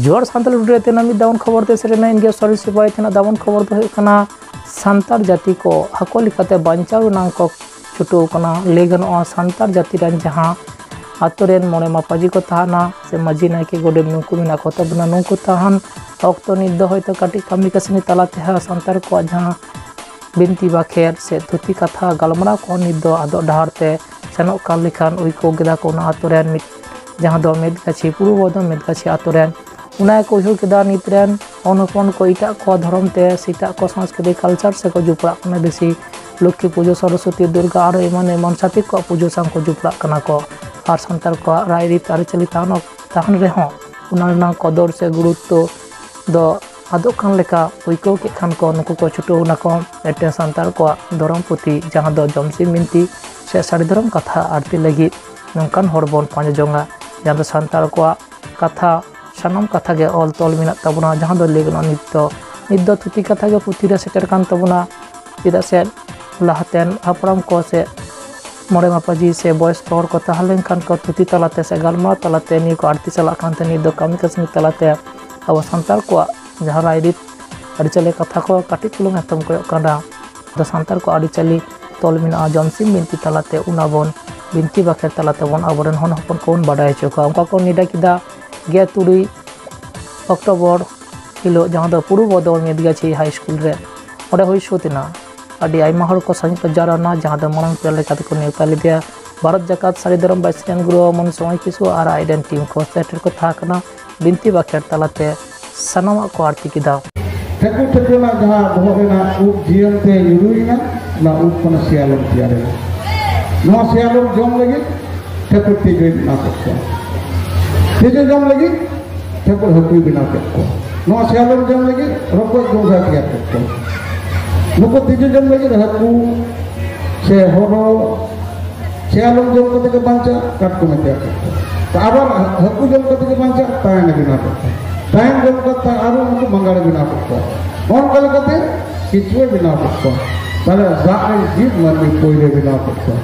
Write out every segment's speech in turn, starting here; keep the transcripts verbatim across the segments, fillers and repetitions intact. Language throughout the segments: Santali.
ᱡᱚᱦᱟᱨ ᱥᱟᱱᱛᱟᱲ video ᱨᱮ ᱛᱮᱱᱟᱜ ᱢᱤᱫ ᱫᱟᱢᱟᱱ ᱠᱷᱚᱵᱚᱨ ᱛᱮ ᱥᱮᱴᱮᱨ ᱮᱱᱟ ᱤᱱᱰᱤᱭᱟ ᱥᱚᱨᱤᱥ ᱥᱤᱯᱟᱦᱤ᱾ ᱛᱮᱱᱟᱜ ᱫᱟᱢᱟᱱ ᱠᱷᱚᱵᱚᱨ ᱫᱚ ᱦᱩᱭᱩᱜ ᱠᱟᱱᱟ, ᱥᱟᱱᱛᱟᱲ ᱡᱟᱹᱛᱤ ᱠᱚ ᱟᱠᱚ ᱞᱮᱠᱟᱛᱮ ᱵᱟᱧᱪᱟᱣ ᱨᱮᱱᱟᱜ ᱠᱚ ᱪᱷᱩᱴᱟᱹᱣ ᱠᱟᱱᱟ᱾ ᱞᱟᱹᱭ ᱜᱟᱱᱚᱜᱼᱟ, ᱥᱟᱱᱛᱟᱲ ᱡᱟᱹᱛᱤ ᱨᱮᱱ ᱡᱟᱦᱟᱸ ᱟᱛᱳ ᱨᱮᱱ ᱢᱚᱬᱮ ᱢᱟᱯᱟᱡᱤ ᱠᱚ ᱛᱟᱦᱮᱱᱟ, ᱥᱮ ᱢᱟᱹᱡᱷᱤ, ᱱᱟᱭᱠᱮ, ᱜᱚᱰᱮᱛ, ᱱᱩᱠᱩ ᱢᱮᱱᱟᱜ ᱠᱚ ᱛᱟᱵᱚᱱᱟ᱾ ᱱᱩᱠᱩ ᱛᱟᱦᱮᱱ ᱚᱠᱛᱚ ᱱᱤᱛ ᱫᱚ ᱦᱚᱭᱛᱳ ᱠᱟᱹᱴᱤᱡ ᱠᱟᱹᱢᱤ ᱠᱟᱹᱥᱱᱤ ᱛᱟᱞᱟ ᱛᱮᱦᱚᱸ ᱥᱟᱱᱛᱟᱲ ᱠᱚᱣᱟᱜ ᱡᱟᱦᱟᱸ ᱵᱤᱱᱛᱤ ᱵᱟᱠᱷᱮᱲ ᱥᱮ ᱛᱷᱩᱛᱤ ᱠᱟᱛᱷᱟ ᱜᱟᱞᱢᱟᱨᱟᱣ ᱠᱚ ᱱᱤᱛ ᱫᱚ ᱟᱫᱚᱜ ᱰᱟᱦᱟᱨ ᱛᱮ ᱥᱮᱱᱚᱜ ᱠᱟᱱ ᱞᱮᱠᱷᱟᱱ ᱩᱭᱠᱟᱹᱣ ᱠᱮᱫᱟ ᱠᱚ ᱚᱱᱟ ᱟᱛᱳ ᱨᱮᱱ ᱢᱤᱫ, ᱡᱟᱦᱟᱸ ᱫᱚ ᱢᱮᱫᱜᱟᱪᱷᱤ, ᱯᱩᱨᱩᱵ ᱵᱚᱨᱫᱷᱚᱢᱟᱱ ᱢᱮᱫᱜᱟᱪᱷᱤ ᱟᱛᱳ ᱨᱮᱱ᱾ ᱚᱱᱟ ᱜᱮᱠᱚ ᱩᱭᱦᱟᱹᱨ ᱠᱮᱫᱟ, ᱱᱤᱛ ᱨᱮᱱ ᱦᱚᱱ ᱦᱚᱯᱚᱱ ᱠᱚ ᱮᱴᱟᱜ ᱠᱚᱣᱟᱜ ᱫᱷᱚᱨᱚᱢ ᱛᱮ ᱥᱮ ᱮᱴᱟᱜ ᱠᱚ ᱥᱚᱝᱥᱠᱨᱤᱛᱤ culture ᱥᱮᱫ ᱠᱚ ᱡᱚᱯᱲᱟᱜ ᱠᱟᱱᱟ ᱵᱮᱥᱤ᱾ ᱞᱚᱠᱠᱷᱤ ᱯᱩᱡᱟᱹ, ᱥᱚᱨᱚᱥᱚᱛᱤ, ᱫᱩᱨᱜᱟ, ᱟᱨᱚ ᱮᱢᱟᱱ ᱮᱢᱟᱱ ᱪᱷᱟᱹᱛᱤᱠ ᱠᱚᱣᱟᱜ ᱯᱩᱡᱟᱹ ᱥᱟᱶ ᱠᱚ ᱡᱚᱯᱲᱟᱜ ᱠᱟᱱᱟ ᱠᱚ᱾ ᱟᱨ ᱥᱟᱱᱛᱟᱲ ᱠᱚᱣᱟᱜ ᱨᱟᱭᱨᱤᱛ ᱟᱹᱨᱤᱪᱟᱹᱞᱤ ᱛᱟᱦᱮᱱ, ᱛᱟᱦᱮᱱ ᱨᱮᱦᱚᱸ ᱚᱱᱟ ᱨᱮᱱᱟᱜ ᱠᱚᱫᱚᱨ ᱥᱮ ᱜᱩᱨᱩᱛᱛᱚ ᱫᱚ ᱟᱫᱚᱜ ᱠᱟᱱ ᱞᱮᱠᱟ ᱟᱹᱭᱠᱟᱹᱣ ᱠᱮᱫ ᱠᱷᱟᱱ ᱠᱚ, ᱱᱩᱠᱩ ᱠᱚ ᱪᱷᱩᱴᱟᱹᱣ ᱮᱱᱟ ᱠᱚ ᱢᱤᱫᱴᱮᱱ ᱥᱟᱱᱛᱟᱲ ᱠᱚᱣᱟᱜ ᱫᱷᱚᱨᱚᱢ ᱯᱩᱛᱷᱤ, ᱡᱟᱦᱟᱸ ᱫᱚ ᱡᱚᱢᱥᱤᱢ ᱵᱤᱱᱛᱤ ᱥᱮ ᱥᱟᱹᱨᱤ ᱫᱷᱚᱨᱚᱢ ᱠᱟᱛᱷᱟ ᱟᱨᱛᱤ ᱞᱟᱹᱜᱤᱫ ᱱᱚᱝᱠᱟᱱ ᱦᱚᱲ ᱵᱚᱱ ᱯᱟᱸᱡᱟ ᱡᱚᱝᱟ, ᱡᱟᱦᱟᱸ ᱫᱚ ᱥᱟᱱᱛᱟᱲ ᱠᱚᱣᱟᱜ ᱠᱟᱛᱷᱟ, ᱥᱟᱱᱟᱢ ᱠᱟᱛᱷᱟ ᱜᱮ ᱚᱞ ᱛᱚᱞ ᱢᱮᱱᱟᱜ ᱛᱟᱵᱚᱱᱟ᱾ ᱡᱟᱦᱟᱸ ᱫᱚ ᱞᱟᱹᱭ ᱜᱟᱱᱚᱜᱼᱟ, ᱱᱤᱛ ᱫᱚ, ᱱᱤᱛ ᱫᱚ ᱛᱷᱩᱛᱤ ᱠᱟᱛᱷᱟ ᱜᱮ ᱯᱩᱛᱷᱤ ᱨᱮ ᱥᱮᱴᱮᱨ ᱠᱟᱱ ᱛᱟᱵᱚᱱᱟ᱾ ᱪᱮᱫᱟᱜ ᱥᱮ ᱞᱟᱦᱟᱛᱮᱱ ᱦᱟᱯᱲᱟᱢ ᱠᱚ ᱥᱮ ᱢᱚᱬᱮ ᱢᱟᱯᱟᱡᱤ ᱥᱮ ᱵᱚᱭᱚᱥᱠᱚ ᱦᱚᱲ ᱠᱚ ᱛᱟᱦᱮᱸ ᱞᱮᱱᱠᱷᱟᱱ ᱠᱚ ᱛᱷᱩᱛᱤ ᱛᱟᱞᱟᱛᱮ ᱥᱮ ᱜᱟᱞᱢᱟᱨᱟᱣ ᱛᱟᱞᱟᱛᱮ ᱱᱤᱭᱟᱹ ᱠᱚ ᱟᱹᱲᱛᱤ ᱪᱟᱞᱟᱜ ᱠᱟᱱ ᱛᱟᱦᱮᱸ᱾ ᱱᱤᱛ ᱫᱚ ᱠᱟᱹᱢᱤ ᱠᱟᱹᱥᱱᱤ ᱛᱟᱞᱟᱛᱮ ᱟᱵᱚ ᱥᱟᱱᱛᱟᱲ ᱠᱚᱣᱟᱜ ᱡᱟᱦᱟᱸ ᱨᱟᱭᱨᱤᱛ ᱟᱹᱨᱤᱪᱟᱹᱞᱤ ᱠᱟᱛᱷᱟ ᱠᱚ ᱠᱟᱹᱴᱤᱡ ᱪᱩᱞᱩᱝ ᱮᱛᱚᱢ ᱠᱚᱭᱚᱜ ᱠᱟᱱᱟ᱾ ᱫᱚ ᱥᱟᱱᱛᱟᱲ ᱠᱚ ᱟᱹᱨᱤᱪᱟᱹᱞᱤ ᱛᱚᱞ ᱢᱮᱱᱟᱜᱼᱟ, ᱡᱚᱢᱥᱤᱢ ᱵᱤᱱᱛᱤ ᱛᱟᱞᱟᱛᱮ ᱚᱱᱟ ᱵᱚᱱ ᱵᱤᱱᱛᱤ ᱵᱟᱠᱷᱮᱲ ᱛᱟᱞᱟ ᱛᱮᱵᱚᱱ ᱟᱵᱚᱨᱮᱱ ᱦᱚᱱ ᱦᱚᱯᱚᱱ ᱠᱚᱵᱚᱱ ᱵᱟᱰᱟᱭ ᱦᱚᱪᱚ ᱠᱚᱣᱟ᱾ ᱚᱱᱠᱟ ᱠᱚ ᱱᱮᱰᱟ ᱠᱮᱫᱟ ᱜᱮᱞ ᱛᱩᱨᱩᱭ ᱚᱠᱴᱳᱵᱚᱨ ᱦᱤᱞᱳᱜ, ᱡᱟᱦᱟᱸ ᱫᱚ ᱯᱩᱨᱩᱵ ᱵᱚᱨᱫᱷᱚᱢᱟᱱ ᱢᱮᱫᱜᱟᱪᱷᱤ ᱦᱟᱭ ᱥᱠᱩᱞ ᱨᱮ ᱚᱸᱰᱮ ᱦᱩᱭ ᱥᱟᱹᱛ ᱮᱱᱟ᱾ ᱟᱹᱰᱤ ᱟᱭᱢᱟ ᱦᱚᱲ ᱠᱚ ᱥᱟᱸᱜᱮ ᱠᱚ ᱡᱟᱣᱨᱟ ᱮᱱᱟ, ᱡᱟᱦᱟᱸ ᱫᱚ ᱢᱟᱲᱟᱝ ᱯᱮᱲᱟ ᱞᱮᱠᱟ ᱛᱮᱠᱚ ᱱᱮᱣᱛᱟ ᱞᱮᱫᱮᱭᱟ ᱵᱷᱟᱨᱚᱛ ᱡᱟᱠᱟᱛ ᱥᱟᱹᱨᱤ ᱫᱷᱚᱨᱚᱢ ᱵᱟᱭᱥᱤ ᱨᱮᱱ ᱜᱩᱨᱩ ᱢᱚᱱ ᱥᱚᱢᱟᱡᱽ ᱠᱤᱥᱩ ᱟᱨ ᱟᱡ ᱨᱮᱱ ᱴᱤᱢ ᱠᱚ ᱥᱮᱴᱮᱨ ᱠᱚ ᱛᱟᱦᱮᱸ ᱠᱟᱱᱟ᱾ ᱵᱤᱱᱛᱤ ᱵᱟᱠᱷᱮᱲ ᱛᱟᱞᱟᱛᱮ ᱥᱟᱱᱟᱢᱟᱜ ᱠᱚ ᱟᱹᱲᱛᱤ ᱠᱮᱫᱟ᱾ ᱴᱷᱟᱹᱠᱩᱨ ᱴᱷᱟᱹᱠᱩᱨ ᱨᱮᱱᱟᱜ ᱡᱟᱦᱟᱸ ᱵᱚᱦᱚᱜ ᱨᱮᱱᱟᱜ ᱩᱵ ᱡᱤᱭᱚᱱ ᱛᱮ ᱧᱩᱨᱩᱭᱮᱱᱟ, ᱚᱱᱟ ᱩᱵ ᱠᱷᱚᱱ ᱥᱮᱭᱟᱞᱚᱢ ᱛᱮᱭᱟᱨᱮᱱᱟ᱾ ᱱᱚᱣᱟ ᱥᱮᱭᱟᱞᱚᱢ ᱡᱚᱢ ᱞᱟᱹᱜᱤᱫ ᱴᱷᱟᱹᱠᱩᱨ ᱛᱤᱡᱩᱭ ᱵᱮᱱᱟᱣ ᱠᱮᱫ ᱠᱚᱣᱟ᱾ ᱛᱤᱡᱩ ᱡᱚᱢ ᱞᱟᱹᱜᱤᱫ ᱴᱷᱟᱹᱠᱩᱨ ᱦᱟᱹᱠᱩᱭ ᱵᱮᱱᱟᱣ ᱠᱮᱫ ᱠᱚᱣᱟ᱾ ᱱᱚᱣᱟ ᱥᱮᱭᱟᱞᱚᱢ ᱡᱚᱢ ᱞᱟᱹᱜᱤᱫ ᱨᱚᱠᱚᱡ ᱜᱚᱸᱜᱷᱟ ᱛᱮᱭᱟᱨ ᱠᱮᱫ ᱠᱚᱣᱟ᱾ ᱱᱩᱠᱩ ᱛᱤᱡᱩ ᱡᱚᱢ ᱞᱟᱹᱜᱤᱫ ᱦᱟᱹᱠᱩ ᱥᱮ ᱦᱚᱨᱚ, ᱥᱮᱭᱟᱞᱚᱢ ᱡᱚᱢ ᱠᱟᱛᱮ ᱜᱮ ᱵᱟᱧᱪᱟᱜ ᱠᱟᱴᱠᱚᱢᱮ ᱛᱮᱭᱟᱨ ᱠᱮᱫ ᱠᱚᱣᱟ᱾ ᱛᱚ ᱟᱵᱟᱨ ᱦᱟᱹᱠᱩ ᱡᱚᱢ ᱠᱟᱛᱮ ᱜᱮ ᱵᱟᱧᱪᱟᱜ ᱛᱟᱭᱟᱱᱮ ᱵᱮᱱᱟᱣ ᱠᱮᱫ ᱠᱚᱣᱟ᱾ ᱛᱟᱭᱟᱱ ᱡᱚᱢ ᱠᱟᱛᱮ ᱟᱨᱚ ᱩᱱᱠᱩ ᱢᱟᱸᱜᱟᱲᱮ ᱵᱮᱱᱟᱣ ᱠᱮᱫ ᱠᱚᱣᱟ᱾ ᱱᱚᱜᱼᱚ ᱱᱚᱝᱠᱟ ᱞᱮᱠᱟᱛᱮ ᱠᱤᱪᱷᱩᱭ ᱵᱮᱱᱟᱣ ᱠᱮᱫ ᱠᱚᱣᱟ᱾ ᱛᱟᱦᱞᱮ ᱫᱟᱜ ᱨᱮ ᱡᱤᱵ ᱢᱟᱹᱱᱢᱤ ᱯᱳᱭᱞᱳ ᱵᱮᱱᱟᱣ ᱠᱮᱫ ᱠᱚᱣᱟ᱾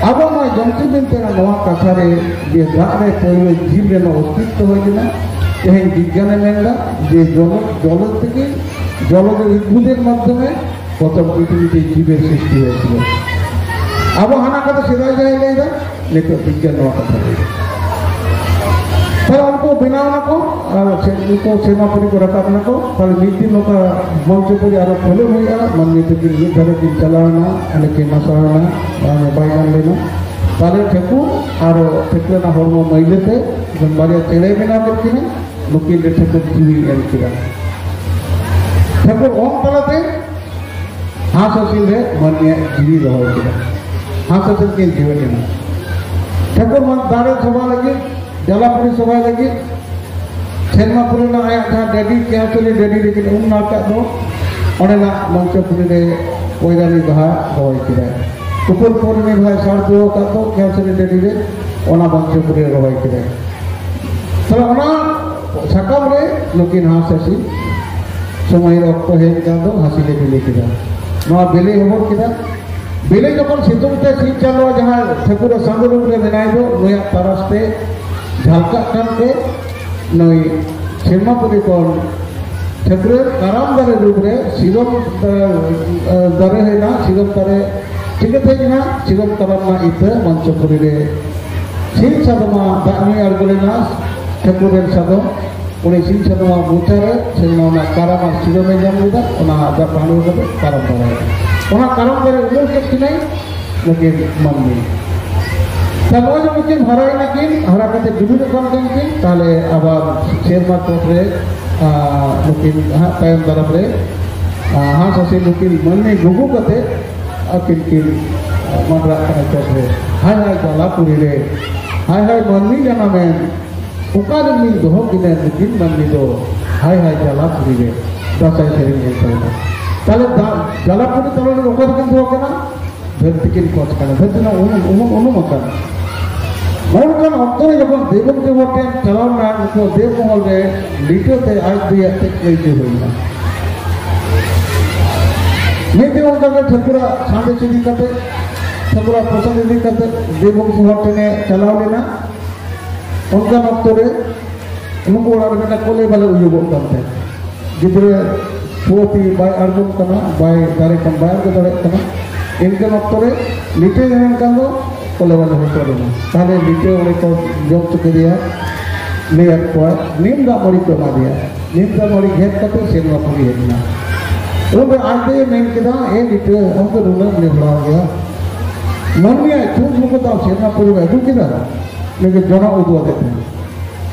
ᱟᱵᱚ ᱱᱚᱣᱟ ᱡᱚᱢᱥᱤᱢ ᱵᱤᱱᱛᱤ ᱨᱮ ᱱᱚᱣᱟ ᱠᱟᱛᱷᱟ ᱨᱮ ᱡᱮ ᱫᱟᱜ ᱨᱮ ᱯᱳᱭᱞᱳ ᱡᱤᱵ ᱨᱮᱱᱟᱜ ᱚᱥᱛᱤᱛᱛᱚ ᱦᱩᱭ ᱞᱮᱱᱟ, ᱛᱮᱦᱮᱧ ᱵᱤᱜᱽᱜᱟᱱᱮ ᱢᱮᱱᱫᱟ ᱡᱮ ᱡᱚᱞ, ᱡᱚᱞ ᱛᱮᱜᱮ, ᱡᱚᱞ ᱨᱮ ᱩᱫᱵᱩᱫᱮᱨ ᱢᱟᱫᱽᱫᱷᱚᱢᱮ ᱯᱨᱚᱛᱷᱚᱢ ᱯᱨᱤᱛᱷᱤᱵᱤᱛᱮ ᱡᱤᱵᱮᱨ ᱥᱨᱤᱥᱴᱤ ᱦᱩᱭ ᱦᱚᱭᱮᱥᱤᱞ᱾ ᱟᱵᱚ ᱦᱟᱱᱟ ᱠᱟᱛᱷᱟ ᱥᱮᱫᱟᱭ ᱡᱟᱦᱟᱸᱭ ᱞᱟᱹᱭᱫᱟ, ᱱᱤᱛᱚᱜ ᱵᱤᱜᱽᱜᱟᱱ ᱱᱚᱣᱟ ᱠᱟᱛᱷᱟ ᱞᱟᱹᱭᱫᱟ᱾ ᱛᱟᱦᱞᱮ ᱩᱱᱠᱩ ᱵᱮᱱᱟᱣ ᱱᱟᱠᱚ, ᱟᱨ ᱥᱮ-, ᱩᱱᱠᱩ ᱥᱮᱨᱢᱟ ᱯᱩᱨᱤ ᱠᱚ ᱨᱟᱠᱟᱵ ᱱᱟᱠᱚ᱾ ᱛᱟᱦᱞᱮ ᱢᱤᱫ ᱫᱤᱱ ᱱᱚᱝᱠᱟ ᱢᱚᱧᱪᱚᱯᱩᱨᱤ ᱟᱨᱚ ᱠᱷᱩᱞᱟᱹᱣ ᱦᱩᱭᱩᱜᱼᱟ᱾ ᱢᱟᱹᱱᱢᱤ ᱛᱟᱹᱠᱤᱱ ᱢᱤᱫ ᱫᱷᱟᱨᱮ ᱠᱤᱱ ᱪᱟᱞᱟᱣ ᱮᱱᱟ, ᱟᱹᱰᱤ ᱠᱤᱱ ᱱᱟᱥᱟᱣ ᱮᱱᱟ, ᱵᱟᱭ ᱜᱟᱱ ᱞᱮᱱᱟ᱾ ᱛᱟᱦᱞᱮ ᱴᱷᱟᱹᱠᱩᱨ ᱟᱨᱚ ᱴᱷᱟᱹᱠᱩᱨ ᱨᱮᱱᱟᱜ ᱦᱚᱲᱢᱚ ᱢᱟᱹᱭᱞᱟᱹ ᱛᱮ ᱵᱟᱨᱭᱟ ᱪᱮᱬᱮ ᱵᱮᱱᱟᱣ ᱠᱮᱫ ᱠᱤᱱᱟ᱾ ᱱᱩᱠᱤᱱ ᱨᱮ ᱴᱷᱟᱹᱠᱩᱨ ᱡᱤᱣᱤ ᱮᱢ ᱠᱮᱫᱟ᱾ ᱴᱷᱟᱹᱠᱩᱨ ᱚᱱ ᱛᱟᱞᱟᱛᱮ ᱦᱟᱸᱥ ᱦᱟᱹᱥᱤᱞ ᱨᱮ ᱢᱟᱹᱱᱢᱤᱭᱟᱜ ᱡᱤᱣᱤ ᱨᱚᱦᱚᱭ ᱠᱮᱫᱟ᱾ ᱦᱟᱸᱥ ᱦᱟᱹᱥᱤᱞ ᱠᱤᱱ ᱡᱤᱣᱮᱫ ᱮᱱᱟ᱾ ᱴᱷᱟᱹᱠᱩᱨ ᱢᱟ ᱫᱟᱨᱮ ᱥᱚᱵᱷᱟ ᱞᱟᱹᱜᱤᱫ, ᱡᱟᱞᱟᱯᱩᱨᱤ ᱥᱚᱵᱷᱟ ᱞᱟᱹᱜᱤᱫ, ᱥᱮᱨᱢᱟ ᱯᱩᱨᱤ ᱨᱮᱱᱟᱜ ᱟᱭᱟᱜ ᱡᱟᱦᱟᱸ ᱰᱟᱹᱰᱤ, ᱠᱮᱦᱟᱥᱚᱞᱤ ᱰᱟᱹᱰᱤ ᱨᱮᱠᱤᱱ ᱩᱢ ᱱᱟᱲᱠᱟᱜ ᱫᱚ, ᱚᱸᱰᱮᱱᱟᱜ ᱢᱚᱧᱪᱚᱯᱩᱨᱤ ᱨᱮ ᱯᱚᱭᱨᱟᱱᱤ ᱵᱟᱦᱟ ᱨᱚᱦᱚᱭ ᱠᱮᱫᱟᱭ᱾ ᱩᱯᱟᱹᱞ ᱯᱚᱨᱤᱱᱤ ᱵᱟᱦᱟᱭ ᱥᱟᱨ ᱫᱚᱦᱚ ᱟᱠᱟᱫ ᱫᱚ, ᱠᱮᱦᱟᱥᱚᱞᱤ ᱰᱟᱹᱰᱤ ᱨᱮ, ᱚᱱᱟ ᱢᱚᱧᱪᱚᱯᱩᱨᱤ ᱨᱮ ᱨᱚᱦᱚᱭ ᱠᱮᱫᱟᱭ᱾ ᱛᱟᱦᱞᱮ ᱚᱱᱟ ᱥᱟᱠᱟᱢ ᱨᱮ ᱱᱩᱠᱤᱱ ᱦᱟᱸᱥ ᱦᱟᱹᱥᱤᱞ ᱥᱚᱢᱚᱭ ᱨᱮ ᱚᱠᱛᱚ ᱦᱮᱡ ᱟᱠᱟᱱ ᱫᱚ ᱦᱟᱹᱥᱤᱞᱮ ᱵᱤᱞᱤ ᱠᱮᱫᱟ᱾ ᱱᱚᱣᱟ ᱵᱤᱞᱤ ᱦᱚᱵᱚᱨ ᱠᱮᱫᱟ᱾ ᱵᱤᱞᱤ ᱡᱚᱠᱷᱚᱱ ᱥᱤᱛᱩᱝ ᱛᱮ ᱥᱤᱧ ᱪᱟᱸᱫᱳ ᱡᱟᱦᱟᱸ ᱴᱷᱟᱹᱠᱩᱨ ᱥᱟᱸᱫᱚ ᱨᱩᱯ ᱨᱮ ᱢᱮᱱᱟᱭ ᱫᱚ, ᱱᱩᱭᱟᱜ ᱛᱟᱨᱟᱥ ᱛᱮ ᱡᱷᱟᱞᱠᱟᱜ ᱠᱟᱱᱛᱮ ᱱᱩᱭ ᱥᱮᱨᱢᱟᱯᱩᱨᱤ ᱠᱷᱚᱱ ᱴᱷᱟᱹᱠᱩᱨ ᱠᱟᱨᱟᱢ ᱫᱟᱨᱮ ᱨᱩᱯ ᱨᱮ ᱥᱤᱨᱚᱢ, ᱮ, ᱮ, ᱫᱟᱨᱮ ᱦᱩᱭᱱᱟ, ᱥᱤᱨᱚᱢ ᱫᱟᱨᱮ ᱪᱤᱠᱟᱹᱛᱮ ᱦᱮᱡ ᱮᱱᱟ? ᱥᱤᱨᱚᱢ ᱠᱟᱨᱟᱢ ᱨᱮᱱᱟᱜ ᱤᱛᱟᱹ ᱢᱚᱧᱪᱚᱯᱩᱨᱤ ᱨᱮ ᱥᱤᱧ ᱥᱟᱫᱚᱢᱟᱜ ᱫᱟᱜ ᱧᱩᱭ ᱟᱬᱜᱚ ᱞᱮᱱᱟ ᱴᱷᱟᱹᱠᱩᱨ ᱨᱮᱱ ᱥᱟᱫᱚᱢ᱾ ᱩᱱᱤ ᱥᱤᱧ ᱥᱟᱫᱚᱢᱟᱜ ᱢᱚᱪᱟ ᱨᱮ ᱥᱮᱨᱢᱟ ᱨᱮᱱᱟᱜ ᱠᱟᱨᱟᱢ ᱟᱨ ᱥᱤᱨᱚᱢᱮ ᱧᱟᱢ ᱞᱮᱫᱟ, ᱚᱱᱟ ᱫᱟᱜ ᱯᱟᱹᱦᱲᱩ ᱠᱟᱛᱮ ᱠᱟᱨᱟᱢ ᱫᱟᱨᱮ᱾ ᱚᱱᱟ ᱠᱟᱨᱟᱢ ᱫᱟᱨᱮ ᱩᱢᱩᱞ ᱠᱮᱫ ᱠᱤᱱᱟᱭ ᱱᱩᱠᱤᱱ ᱢᱟᱹᱱᱢᱤ᱾ ᱛᱟ ᱱᱚᱜᱼᱚᱭ ᱡᱮ ᱱᱩᱠᱤᱱ ᱦᱟᱨᱟᱭᱮᱱᱟ ᱠᱤᱱ, ᱦᱟᱨᱟ ᱠᱟᱛᱮ ᱰᱩᱵᱩᱡᱚᱜ ᱠᱟᱱ ᱛᱟᱦᱮᱸ ᱠᱤᱱ, ᱛᱟᱦᱞᱮ ᱟᱵᱟᱨ ᱥᱮᱨᱢᱟ ᱪᱚᱴ ᱨᱮ, ᱟ, ᱱᱩᱠᱤᱱ ᱦᱟᱸᱜ ᱛᱟᱭᱚᱢ ᱫᱟᱨᱟᱢ ᱨᱮ, ᱟ, ᱦᱟᱸᱥ ᱦᱟᱹᱥᱤᱞ ᱱᱩᱠᱤᱱ ᱢᱟᱹᱱᱢᱤ ᱜᱩᱜᱩ ᱠᱟᱛᱮ ᱟᱹᱠᱤᱱ ᱠᱤᱱ, ᱟ, ᱢᱟᱰᱨᱟᱜ ᱠᱟᱱᱟ ᱪᱚᱴ ᱨᱮ᱾ ᱦᱟᱭ ᱦᱟᱭ ᱡᱟᱞᱟᱯᱩᱨᱤ ᱨᱮ, ᱦᱟᱭ ᱦᱟᱭ ᱢᱟᱹᱱᱢᱤ ᱡᱟᱱᱟᱢᱮᱱ, ᱚᱠᱟ ᱨᱮᱞᱤᱧ ᱫᱚᱦᱚ ᱠᱤᱱᱟ ᱱᱩᱠᱤᱱ ᱢᱟᱹᱱᱢᱤ ᱫᱚ? ᱦᱟᱭ ᱦᱟᱭ ᱡᱟᱞᱟᱯᱩᱨᱤ ᱨᱮ᱾ ᱫᱟᱸᱥᱟᱭ ᱥᱮᱨᱮᱧ ᱮᱱ ᱛᱟᱵᱚᱱᱟ᱾ ᱛᱟᱦᱞᱮ ᱫᱟ-, ᱡᱟᱞᱟᱯᱩᱨᱤ ᱛᱟᱞᱟ ᱨᱮ ᱚᱠᱟ ᱨᱮᱠᱤᱱ ᱫᱚᱦᱚ ᱠᱟᱱᱟ? ᱫᱷᱟᱹᱨᱛᱤ ᱠᱤᱱ ᱠᱷᱚᱡ ᱠᱟᱱᱟ, ᱫᱷᱟᱹᱨᱛᱤ ᱨᱮᱱᱟᱜ ᱩᱱᱩᱢ, ᱩᱱᱩᱢ, ᱩᱱᱩᱢ ᱟᱠᱟᱱᱟ᱾ ᱱᱚᱝᱠᱟᱱ ᱚᱠᱛᱚ ᱨᱮ ᱡᱚᱠᱷᱚᱱ ᱫᱮᱵᱚ ᱫᱮᱵᱚ ᱴᱷᱮᱱ ᱪᱟᱞᱟᱣ ᱞᱮᱱᱟ, ᱩᱱᱠᱩ ᱫᱮᱵ ᱢᱚᱦᱚᱞ ᱨᱮ ᱞᱤᱴᱟᱹ ᱛᱮ ᱟᱡ ᱫᱚᱭᱟᱜ ᱛᱮ ᱟᱹᱭᱠᱟᱹ ᱦᱩᱭᱱᱟ᱾ ᱢᱤᱫ ᱫᱤᱱ ᱚᱱᱠᱟ ᱜᱮ ᱴᱷᱟᱹᱠᱩᱨᱟᱜ ᱥᱟᱸᱫᱮᱥ ᱤᱫᱤ ᱠᱟᱛᱮ, ᱴᱷᱟᱹᱠᱩᱨᱟᱜ ᱯᱨᱚᱥᱟᱫ ᱤᱫᱤ ᱠᱟᱛᱮ ᱫᱮᱵᱚ ᱢᱚᱦᱚᱞ ᱴᱷᱮᱱᱮ ᱪᱟᱞᱟᱣ ᱞᱮᱱᱟ᱾ ᱚᱱᱠᱟᱱ ᱚᱠᱛᱚ ᱨᱮ ᱱᱩᱠᱩ ᱚᱲᱟᱜ ᱨᱮ ᱢᱤᱫᱴᱟᱝ ᱠᱚᱞᱮ ᱵᱟᱞᱮ ᱩᱭᱩᱜᱚᱜ ᱠᱟᱱ ᱛᱟᱦᱮᱸᱫ᱾ ᱜᱤᱫᱽᱨᱟᱹ ᱪᱷᱩᱣᱟᱹᱛᱤ ᱵᱟᱭ ᱟᱬᱜᱚᱱ ᱠᱟᱱᱟ, ᱵᱟᱭ ᱫᱟᱨᱮ ᱠᱷᱚᱱ ᱵᱟᱭ ᱟᱬᱜᱚ ᱫᱟᱲᱮᱭᱟᱜ ᱠᱟᱱᱟ᱾ ᱤᱱᱠᱟᱹᱱ ᱚᱠᱛᱚ ᱨᱮ ᱞᱤᱴᱟᱹ ᱮᱢᱮᱱ ᱠᱷᱟᱱ ᱫᱚ ᱠᱚᱞᱮ ᱵᱟᱞᱮ ᱦᱚᱪᱚ ᱞᱮᱱᱟ᱾ ᱛᱟᱦᱞᱮ ᱞᱤᱴᱟᱹ ᱚᱸᱰᱮ ᱠᱚ ᱡᱚᱢ ᱦᱚᱪᱚ ᱠᱮᱫᱮᱭᱟ, ᱞᱟᱹᱭᱟᱫ ᱠᱚᱣᱟ, ᱱᱤᱢ ᱫᱟᱜ ᱢᱟᱹᱲᱤ ᱠᱚ ᱮᱢᱟ ᱫᱮᱭᱟ᱾ ᱱᱤᱢ ᱫᱟᱜ ᱢᱟᱹᱲᱤ ᱜᱷᱮᱸᱴ ᱠᱟᱛᱮ ᱥᱮᱨᱢᱟ ᱯᱩᱨᱤ ᱦᱮᱡ ᱮᱱᱟ᱾ ᱩᱱᱨᱮ ᱟᱡ ᱫᱚᱭ ᱢᱮᱱ ᱠᱮᱫᱟ, ᱮ ᱞᱤᱴᱟᱹ, ᱟᱢ ᱫᱚ ᱱᱩᱱᱟᱹᱜ ᱮᱢ ᱞᱮᱵᱲᱟᱣ ᱜᱮᱭᱟ, ᱢᱟᱹᱱᱢᱤᱭᱟᱜ ᱪᱷᱩᱛ ᱢᱩᱠᱩᱛ ᱟᱢ ᱥᱮᱨᱢᱟ ᱯᱩᱨᱤᱢ ᱟᱹᱜᱩ ᱠᱮᱫᱟ? ᱢᱮᱱᱠᱮ ᱡᱚᱱᱚᱜ ᱩᱫᱩᱜ ᱟᱫᱮ ᱛᱟᱦᱮᱸᱫ᱾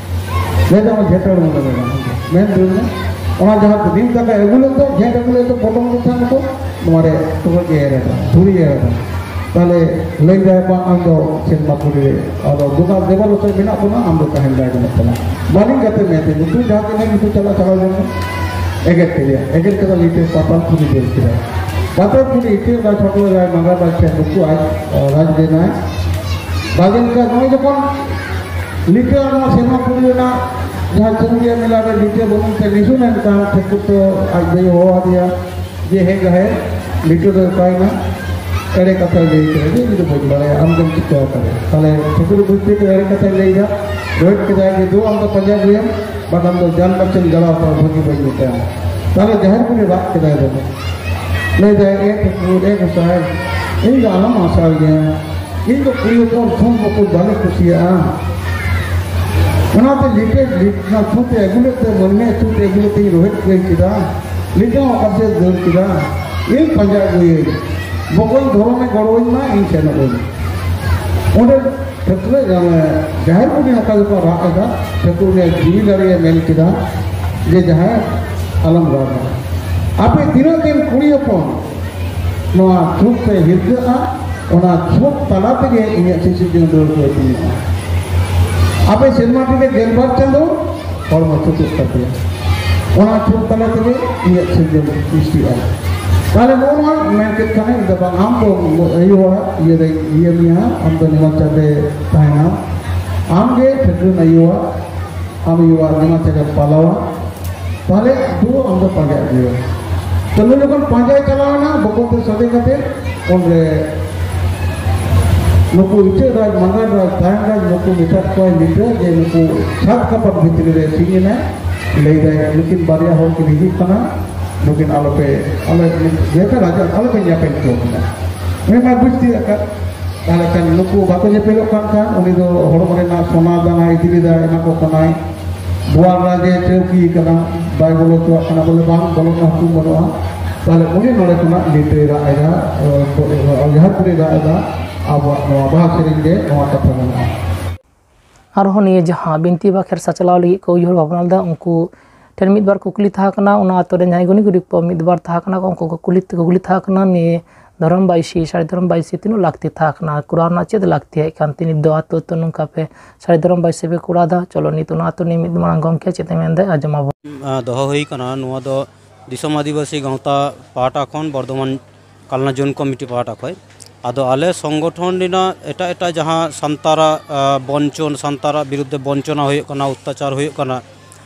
ᱞᱟᱹᱭ ᱫᱟ, ᱚᱱᱟ ᱡᱷᱮᱸᱴ ᱟᱬᱜᱚ ᱞᱮᱱᱟ᱾ ᱢᱮᱱ ᱫᱟᱹᱧ, ᱚᱱᱟ ᱡᱟᱦᱟᱸ ᱫᱤᱱ ᱛᱟᱞᱮ ᱟᱹᱜᱩ ᱞᱮᱫ ᱫᱚ, ᱡᱷᱮᱸᱴ ᱟᱹᱜᱩ ᱞᱮᱫ ᱫᱚ, ᱯᱚᱴᱚᱢ ᱫᱚ ᱛᱟᱦᱮᱸ ᱱᱩᱠᱩ ᱱᱚᱣᱟ ᱨᱮ ᱴᱩᱠᱟᱹ ᱜᱮ ᱮᱨ ᱮᱫᱟ, ᱫᱷᱩᱲᱤ ᱮᱨ ᱮᱫᱟ᱾ ᱛᱟᱦᱞᱮ ᱞᱟᱹᱭ ᱫᱟᱭ, ᱵᱟᱝ, ᱟᱢ ᱫᱚ ᱥᱮᱨᱢᱟ ᱠᱩᱲᱤ ᱨᱮ, ᱟᱫᱚ ᱫᱩᱠᱟ ᱫᱮᱵᱟ ᱞᱚᱥᱚᱫ ᱢᱮᱱᱟᱜ ᱵᱚᱱᱟ, ᱟᱢ ᱫᱚ ᱛᱟᱦᱮᱱ ᱵᱟᱭ ᱜᱟᱱᱚᱜ ᱛᱟᱢᱟ᱾ ᱵᱟᱹᱞᱤᱧ ᱠᱟᱛᱮ ᱢᱮᱱᱛᱮ ᱱᱩᱠᱩ ᱡᱟᱦᱟᱸ ᱛᱤᱱᱟᱹᱜ ᱱᱩᱠᱩ ᱪᱟᱞᱟᱜ ᱪᱟᱞᱟᱣ ᱞᱮᱱ ᱮᱜᱮᱨ ᱠᱮᱫᱮᱭᱟ, ᱮᱜᱮᱨ ᱠᱮᱫᱟ ᱞᱤᱴᱟᱹ ᱯᱟᱛᱟᱞ ᱠᱩᱲᱤ ᱫᱟᱹᱲ ᱠᱮᱫᱟ᱾ ᱯᱟᱛᱟᱞ ᱠᱩᱲᱤ ᱤᱴᱟᱹ ᱨᱟᱡᱽ ᱦᱚᱲ ᱨᱟᱡᱽ ᱢᱟᱜᱟ ᱨᱟᱡᱽ ᱴᱷᱮᱱ ᱱᱩᱠᱩ ᱟᱡ, ᱟᱡ ᱨᱮᱱᱟᱭ ᱵᱟᱜᱮ ᱞᱮᱠᱟ ᱱᱚᱜᱼᱚᱭ ᱡᱚᱠᱷᱚᱱ ᱱᱤᱛᱚᱜ ᱱᱚᱣᱟ ᱥᱮᱨᱢᱟ ᱯᱩᱨᱤ ᱨᱮᱱᱟᱜ ᱡᱟᱦᱟᱸ ᱪᱟᱹᱣᱰᱤᱭᱟᱹ ᱢᱮᱞᱟ ᱨᱮ ᱱᱤᱛᱚᱜ ᱵᱟᱹᱱᱩᱜ ᱛᱮ ᱱᱤᱥᱩᱱ ᱮᱱ ᱠᱷᱟᱱ ᱴᱷᱟᱹᱠᱩᱨ ᱫᱚ ᱟᱡ ᱫᱚᱭ ᱦᱚᱦᱚ ᱟᱫᱮᱭᱟ ᱡᱮ, "ᱦᱮᱸ ᱜᱟᱦᱮᱨ, ᱱᱤᱛᱚᱜ ᱫᱚ ᱚᱠᱟᱭᱮᱱᱟ? ᱮᱲᱮ ᱠᱟᱛᱷᱟᱭ ᱞᱟᱹᱭ ᱠᱮᱫᱟ ᱡᱮ ᱤᱧ ᱫᱚ ᱵᱟᱹᱧ ᱵᱟᱲᱟᱭᱟ, ᱟᱢ ᱜᱮᱢ ᱪᱤᱠᱟᱹ ᱟᱠᱟᱫᱟ?" ᱛᱟᱦᱞᱮ ᱴᱷᱟᱹᱠᱩᱨ ᱵᱩᱡᱽ ᱛᱮ ᱮᱲᱮ ᱠᱟᱛᱷᱟᱭ ᱞᱟᱹᱭ ᱮᱫᱟ, ᱨᱚᱦᱮᱫ ᱠᱮᱫᱟᱭ ᱡᱮ, "ᱫᱩ ᱟᱢ ᱫᱚ ᱯᱟᱸᱡᱟ ᱟᱹᱜᱩᱭᱮᱢ, ᱵᱟᱠᱷᱟᱱ ᱫᱚ ᱡᱟᱱ ᱢᱟᱪᱮᱢ ᱡᱟᱲᱟᱣ ᱠᱚᱣᱟ, ᱵᱷᱟᱹᱜᱤ ᱵᱟᱹᱧ ᱢᱮᱛᱟᱭᱟ᱾" ᱛᱟᱦᱞᱮ ᱡᱟᱦᱮᱨ ᱠᱩᱞᱦᱤ ᱨᱟᱜ ᱠᱮᱫᱟᱭ ᱫᱚᱢᱮ, ᱞᱟᱹᱭ ᱫᱟᱭ, ᱮ ᱴᱷᱟᱹᱠᱩᱨ, ᱮ ᱜᱚᱸᱥᱟᱭ, ᱤᱧ ᱫᱚ ᱟᱞᱚᱢ ᱟᱥᱟᱣᱤᱧᱟ, ᱤᱧ ᱫᱚ ᱠᱩᱲᱤ ᱦᱚᱯᱚᱱ ᱥᱚᱢ ᱵᱚᱠᱚ ᱵᱟᱞᱮ ᱠᱩᱥᱤᱭᱟᱜᱼᱟ᱾ ᱚᱱᱟᱛᱮ ᱞᱤᱴᱟᱹ ᱞᱤᱴ-, ᱚᱱᱟ ᱪᱷᱩᱛ ᱮ ᱟᱹᱜᱩ ᱞᱮᱫ ᱛᱮ, ᱢᱟᱹᱱᱢᱤᱭᱟᱜ ᱪᱷᱩᱛ ᱮ ᱟᱹᱜᱩ ᱞᱮᱫ ᱛᱮᱧ ᱨᱚᱦᱮᱫ ᱠᱟᱹᱭ ᱠᱮᱫᱟ᱾ ᱞᱤᱴᱟᱹ ᱦᱚᱸ ᱚᱠᱟ ᱥᱮᱫ ᱫᱟᱹᱲ ᱠᱮᱫᱟ᱾ ᱤᱧ ᱯᱟᱸᱡᱟ ᱟᱹᱜᱩᱭᱟᱹᱧ, ᱵᱚᱠᱚᱧ ᱫᱷᱚᱨᱚᱢᱮ ᱜᱚᱲᱚᱣᱟᱹᱧ ᱢᱟ, ᱤᱧ ᱥᱮᱱᱚᱜ ᱟᱹᱧ᱾ ᱚᱸᱰᱮ ᱴᱷᱟᱹᱠᱨᱟᱹ, ᱡᱟᱦᱮᱨ ᱵᱩᱰᱷᱤ ᱱᱚᱝᱠᱟ ᱡᱚᱠᱷᱚᱱ ᱨᱟᱜ ᱮᱫᱟ, ᱴᱷᱟᱹᱠᱩᱨ ᱩᱱᱤᱭᱟᱜ ᱡᱤᱣᱤ ᱫᱟᱲᱮᱭᱟᱜ ᱢᱮᱱ ᱠᱮᱫᱟ ᱡᱮ, "ᱡᱟᱦᱮᱨ, ᱟᱞᱚᱢ ᱨᱟᱜᱟ᱾ ᱟᱯᱮ ᱛᱤᱱᱟᱹᱜ ᱫᱤᱱ ᱠᱩᱲᱤ ᱦᱚᱯᱚᱱ ᱱᱚᱣᱟ ᱪᱷᱩᱛ ᱯᱮ ᱦᱤᱨᱠᱟᱹᱜᱼᱟ, ᱚᱱᱟ ᱪᱷᱩᱛ ᱛᱟᱞᱟ ᱛᱮᱜᱮ ᱤᱧᱟᱹᱜ ᱥᱤᱥᱤᱨ ᱡᱚᱱᱚᱢ ᱨᱩᱣᱟᱹᱲ ᱠᱚ ᱟᱹᱛᱤᱧᱚᱜᱼᱟ᱾ ᱟᱯᱮ ᱥᱮᱨᱢᱟ ᱨᱮ ᱜᱮᱞᱵᱟᱨ ᱪᱟᱸᱫᱚ ᱦᱚᱲᱢᱚ ᱪᱷᱩᱛᱩᱜ ᱛᱟᱯᱮᱭᱟ, ᱚᱱᱟ ᱪᱷᱩᱛ ᱛᱟᱞᱟ ᱛᱮᱜᱮ ᱤᱧᱟᱹᱜ ᱥᱤᱨᱡᱚᱱ ᱥᱨᱤᱥᱴᱤᱜᱼᱟ᱾" ᱛᱟᱦᱞᱮ ᱱᱚᱜᱼᱚ ᱱᱚᱣᱟ ᱢᱮᱱ ᱠᱮᱫ ᱠᱷᱟᱱᱮ, ᱤᱧ ᱫᱚ ᱵᱟᱝ, ᱟᱢ ᱫᱚ ᱟᱭᱳ ᱦᱚᱲᱟᱜ ᱤᱭᱟᱹ ᱨᱮ ᱤᱭᱟᱹ ᱢᱮᱭᱟ, ᱟᱢ ᱫᱚ ᱱᱮᱢᱟᱪᱟᱨ ᱨᱮ ᱛᱟᱦᱮᱱᱟ, ᱟᱢ ᱜᱮ ᱴᱷᱟᱹᱠᱨᱟᱹᱱ ᱟᱭᱳᱣᱟᱜ, ᱟᱢ ᱟᱭᱳᱣᱟᱜ ᱱᱮᱢᱟᱪᱟᱨ ᱮᱢ ᱯᱟᱞᱟᱣᱟ᱾ ᱛᱟᱦᱞᱮ ᱫᱩ ᱟᱢ ᱫᱚ ᱯᱟᱸᱡᱟ ᱟᱹᱜᱩᱭᱟ᱾ ᱛᱚ ᱱᱩᱭ ᱡᱚᱠᱷᱚᱱ ᱯᱟᱸᱡᱟᱭ ᱪᱟᱞᱟᱣ ᱮᱱᱟ, ᱵᱚᱠᱚᱛ ᱛᱮ ᱥᱟᱰᱮ ᱠᱟᱛᱮ, ᱚᱸᱰᱮ ᱱᱩᱠᱩ ᱤᱪᱟᱹᱜ ᱨᱟᱡᱽ, ᱢᱟᱸᱜᱟᱲ ᱨᱟᱡᱽ, ᱛᱟᱭᱟᱱ ᱨᱟᱡᱽ, ᱱᱩᱠᱩ ᱢᱮᱛᱟᱫ ᱠᱚᱣᱟᱭ ᱧᱤᱫᱟᱹ ᱡᱮ ᱱᱩᱠᱩ ᱥᱟᱛ ᱠᱟᱯᱟᱛ ᱵᱷᱤᱛᱨᱤ ᱨᱮ ᱥᱤᱧ ᱮᱱᱟᱭ, ᱞᱟᱹᱭᱫᱟᱭ, "ᱱᱩᱠᱤᱱ ᱵᱟᱨᱭᱟ ᱦᱚᱲ ᱠᱤᱱ ᱦᱤᱡᱩᱜ ᱠᱟᱱᱟ, ᱱᱩᱠᱤᱱ ᱟᱞᱚᱯᱮ, ᱟᱞᱚ, ᱡᱮᱯᱮ ᱨᱟᱡᱟ, ᱟᱞᱚᱯᱮ ᱧᱮᱯᱮᱞ ᱦᱚᱪᱚ ᱠᱤᱱᱟ᱾" ᱩᱱᱤ ᱢᱟ ᱵᱩᱡᱽ ᱛᱤᱭᱳᱜ ᱟᱠᱟᱫ᱾ ᱛᱟᱦᱞᱮ ᱠᱷᱟᱱ ᱱᱩᱠᱩ ᱵᱟᱠᱚ ᱧᱮᱯᱮᱞᱚᱜ ᱠᱟᱱ ᱠᱷᱟᱱ ᱩᱱᱤ ᱫᱚ ᱦᱚᱲᱢᱚ ᱨᱮᱱᱟᱜ ᱥᱚᱱᱟ ᱫᱟᱱᱟᱭ ᱤᱫᱤ ᱞᱮᱫᱟ, ᱮᱢᱟ ᱠᱚ ᱠᱟᱱᱟᱭ᱾ ᱫᱩᱣᱟᱨ ᱨᱟᱡᱽ ᱮ ᱪᱟᱹᱣᱠᱤ ᱠᱟᱱᱟ, ᱵᱟᱭ ᱵᱚᱞᱚ ᱦᱚᱪᱚᱣᱟᱜ ᱠᱟᱱᱟ, ᱵᱚᱞᱮ, "ᱵᱟᱝ, ᱵᱚᱞᱚ ᱨᱮᱱᱟᱜ ᱦᱩᱠᱩᱢ ᱵᱟᱹᱱᱩᱜᱼᱟ᱾" ᱛᱟᱦᱞᱮ ᱩᱱᱤ ᱱᱚᱰᱮ ᱠᱷᱚᱱᱟᱜ ᱞᱤᱴᱟᱹᱭ ᱨᱟᱜ ᱮᱫᱟ, ᱚᱡᱷᱟ ᱠᱩᱲᱤ ᱨᱟᱜ ᱮᱫᱟ, ᱟᱵᱚᱣᱟᱜ ᱱᱚᱣᱟ ᱵᱟᱦᱟ ᱥᱮᱨᱮᱧ ᱨᱮ ᱱᱚᱣᱟ ᱠᱟᱛᱷᱟ ᱢᱮᱱᱟᱜᱼᱟ᱾ ᱟᱨᱦᱚᱸ ᱱᱤᱭᱟᱹ ᱡᱟᱦᱟᱸ ᱵᱤᱱᱛᱤ ᱵᱟᱠᱷᱮᱲ ᱥᱟᱪᱞᱟᱣ ᱞᱟᱹᱜᱤᱫ ᱠᱚ ᱩᱭᱦᱟᱹᱨ ᱵᱷᱟᱵᱽᱱᱟ ᱞᱮᱫᱟ, ᱩᱱᱠᱩ ᱴᱷᱮᱱ ᱢᱤᱫ ᱵᱟᱨ ᱠᱩᱠᱞᱤ ᱛᱟᱦᱮᱸ ᱠᱟᱱᱟ᱾ ᱚᱱᱟ ᱟᱛᱳ ᱨᱮᱱ ᱡᱟᱦᱟᱸᱭ ᱜᱩᱱᱤ ᱜᱩᱨᱤᱵ ᱠᱚ ᱢᱤᱫ ᱵᱟᱨ ᱛᱟᱦᱮᱸ ᱠᱟᱱᱟ ᱠᱚ, ᱩᱱᱠᱩ ᱠᱚ ᱠᱩᱞᱤ, ᱠᱩᱠᱞᱤ ᱛᱟᱦᱮᱸ ᱠᱟᱱᱟ, ᱱᱤᱭᱟᱹ ᱫᱷᱚᱨᱚᱢ ᱵᱟᱭᱥᱤ, ᱥᱟᱹᱨᱤ ᱫᱷᱚᱨᱚᱢ ᱵᱟᱭᱥᱤ ᱛᱤᱱᱟᱹᱜ ᱞᱟᱹᱠᱛᱤ ᱛᱟᱦᱮᱸ ᱠᱟᱱᱟ, ᱠᱚᱨᱟᱣ ᱨᱮᱱᱟᱜ ᱪᱮᱫ ᱞᱟᱹᱠᱛᱤ ᱦᱮᱡ ᱠᱟᱱ ᱛᱮ ᱱᱤᱛ ᱫᱚ ᱟᱛᱳ ᱟᱛᱳ ᱱᱚᱝᱠᱟ ᱯᱮ ᱥᱟᱹᱨᱤ ᱫᱷᱚᱨᱚᱢ ᱵᱟᱭᱥᱤ ᱯᱮ ᱠᱚᱨᱟᱣ ᱮᱫᱟ? ᱪᱚᱞᱚ, ᱱᱤᱛ ᱚᱱᱟ ᱟᱛᱳ ᱨᱤᱱᱤᱡ ᱢᱤᱫ ᱢᱟᱨᱟᱝ ᱜᱚᱢᱠᱮ ᱪᱮᱫ ᱮ ᱢᱮᱱᱫᱟ, ᱟᱸᱡᱚᱢ ᱟᱵᱚᱱ᱾ ᱟᱸ, ᱫᱚᱦᱚ ᱦᱩᱭ ᱠᱟᱱᱟ᱾ ᱱᱚᱣᱟ ᱫᱚ ᱫᱤᱥᱚᱢ ᱟᱹᱫᱤᱵᱟᱹᱥᱤ ᱜᱟᱶᱛᱟ ᱯᱟᱦᱴᱟ ᱠᱷᱚᱱ, ᱵᱚᱨᱫᱷᱚᱢᱟᱱ ᱠᱟᱞᱱᱟ ᱡᱳᱱ ᱠᱚᱢᱤᱴᱤ ᱯᱟᱦᱴᱟ ᱠᱷᱚᱱ᱾ ᱟᱫᱚ ᱟᱞᱮ ᱥᱚᱝᱜᱚᱴᱷᱚᱱ ᱨᱮᱱᱟᱜ ᱮᱴᱟᱜ ᱮᱴᱟᱜ ᱡᱟᱦᱟᱸ ᱥᱟᱱᱛᱟᱲᱟᱜ, ᱟᱸ, ᱵᱚᱧᱪᱚᱱ, ᱥᱟᱱᱛᱟᱲᱟᱜ ᱵᱤᱨᱩᱫᱽᱫᱷᱮ ᱵᱚᱧᱪᱚᱱᱟ ᱦᱩᱭᱩᱜ ᱠᱟᱱᱟ, ᱚᱛᱛᱟᱪᱟᱨ ᱦᱩᱭᱩᱜ ᱠᱟᱱᱟ,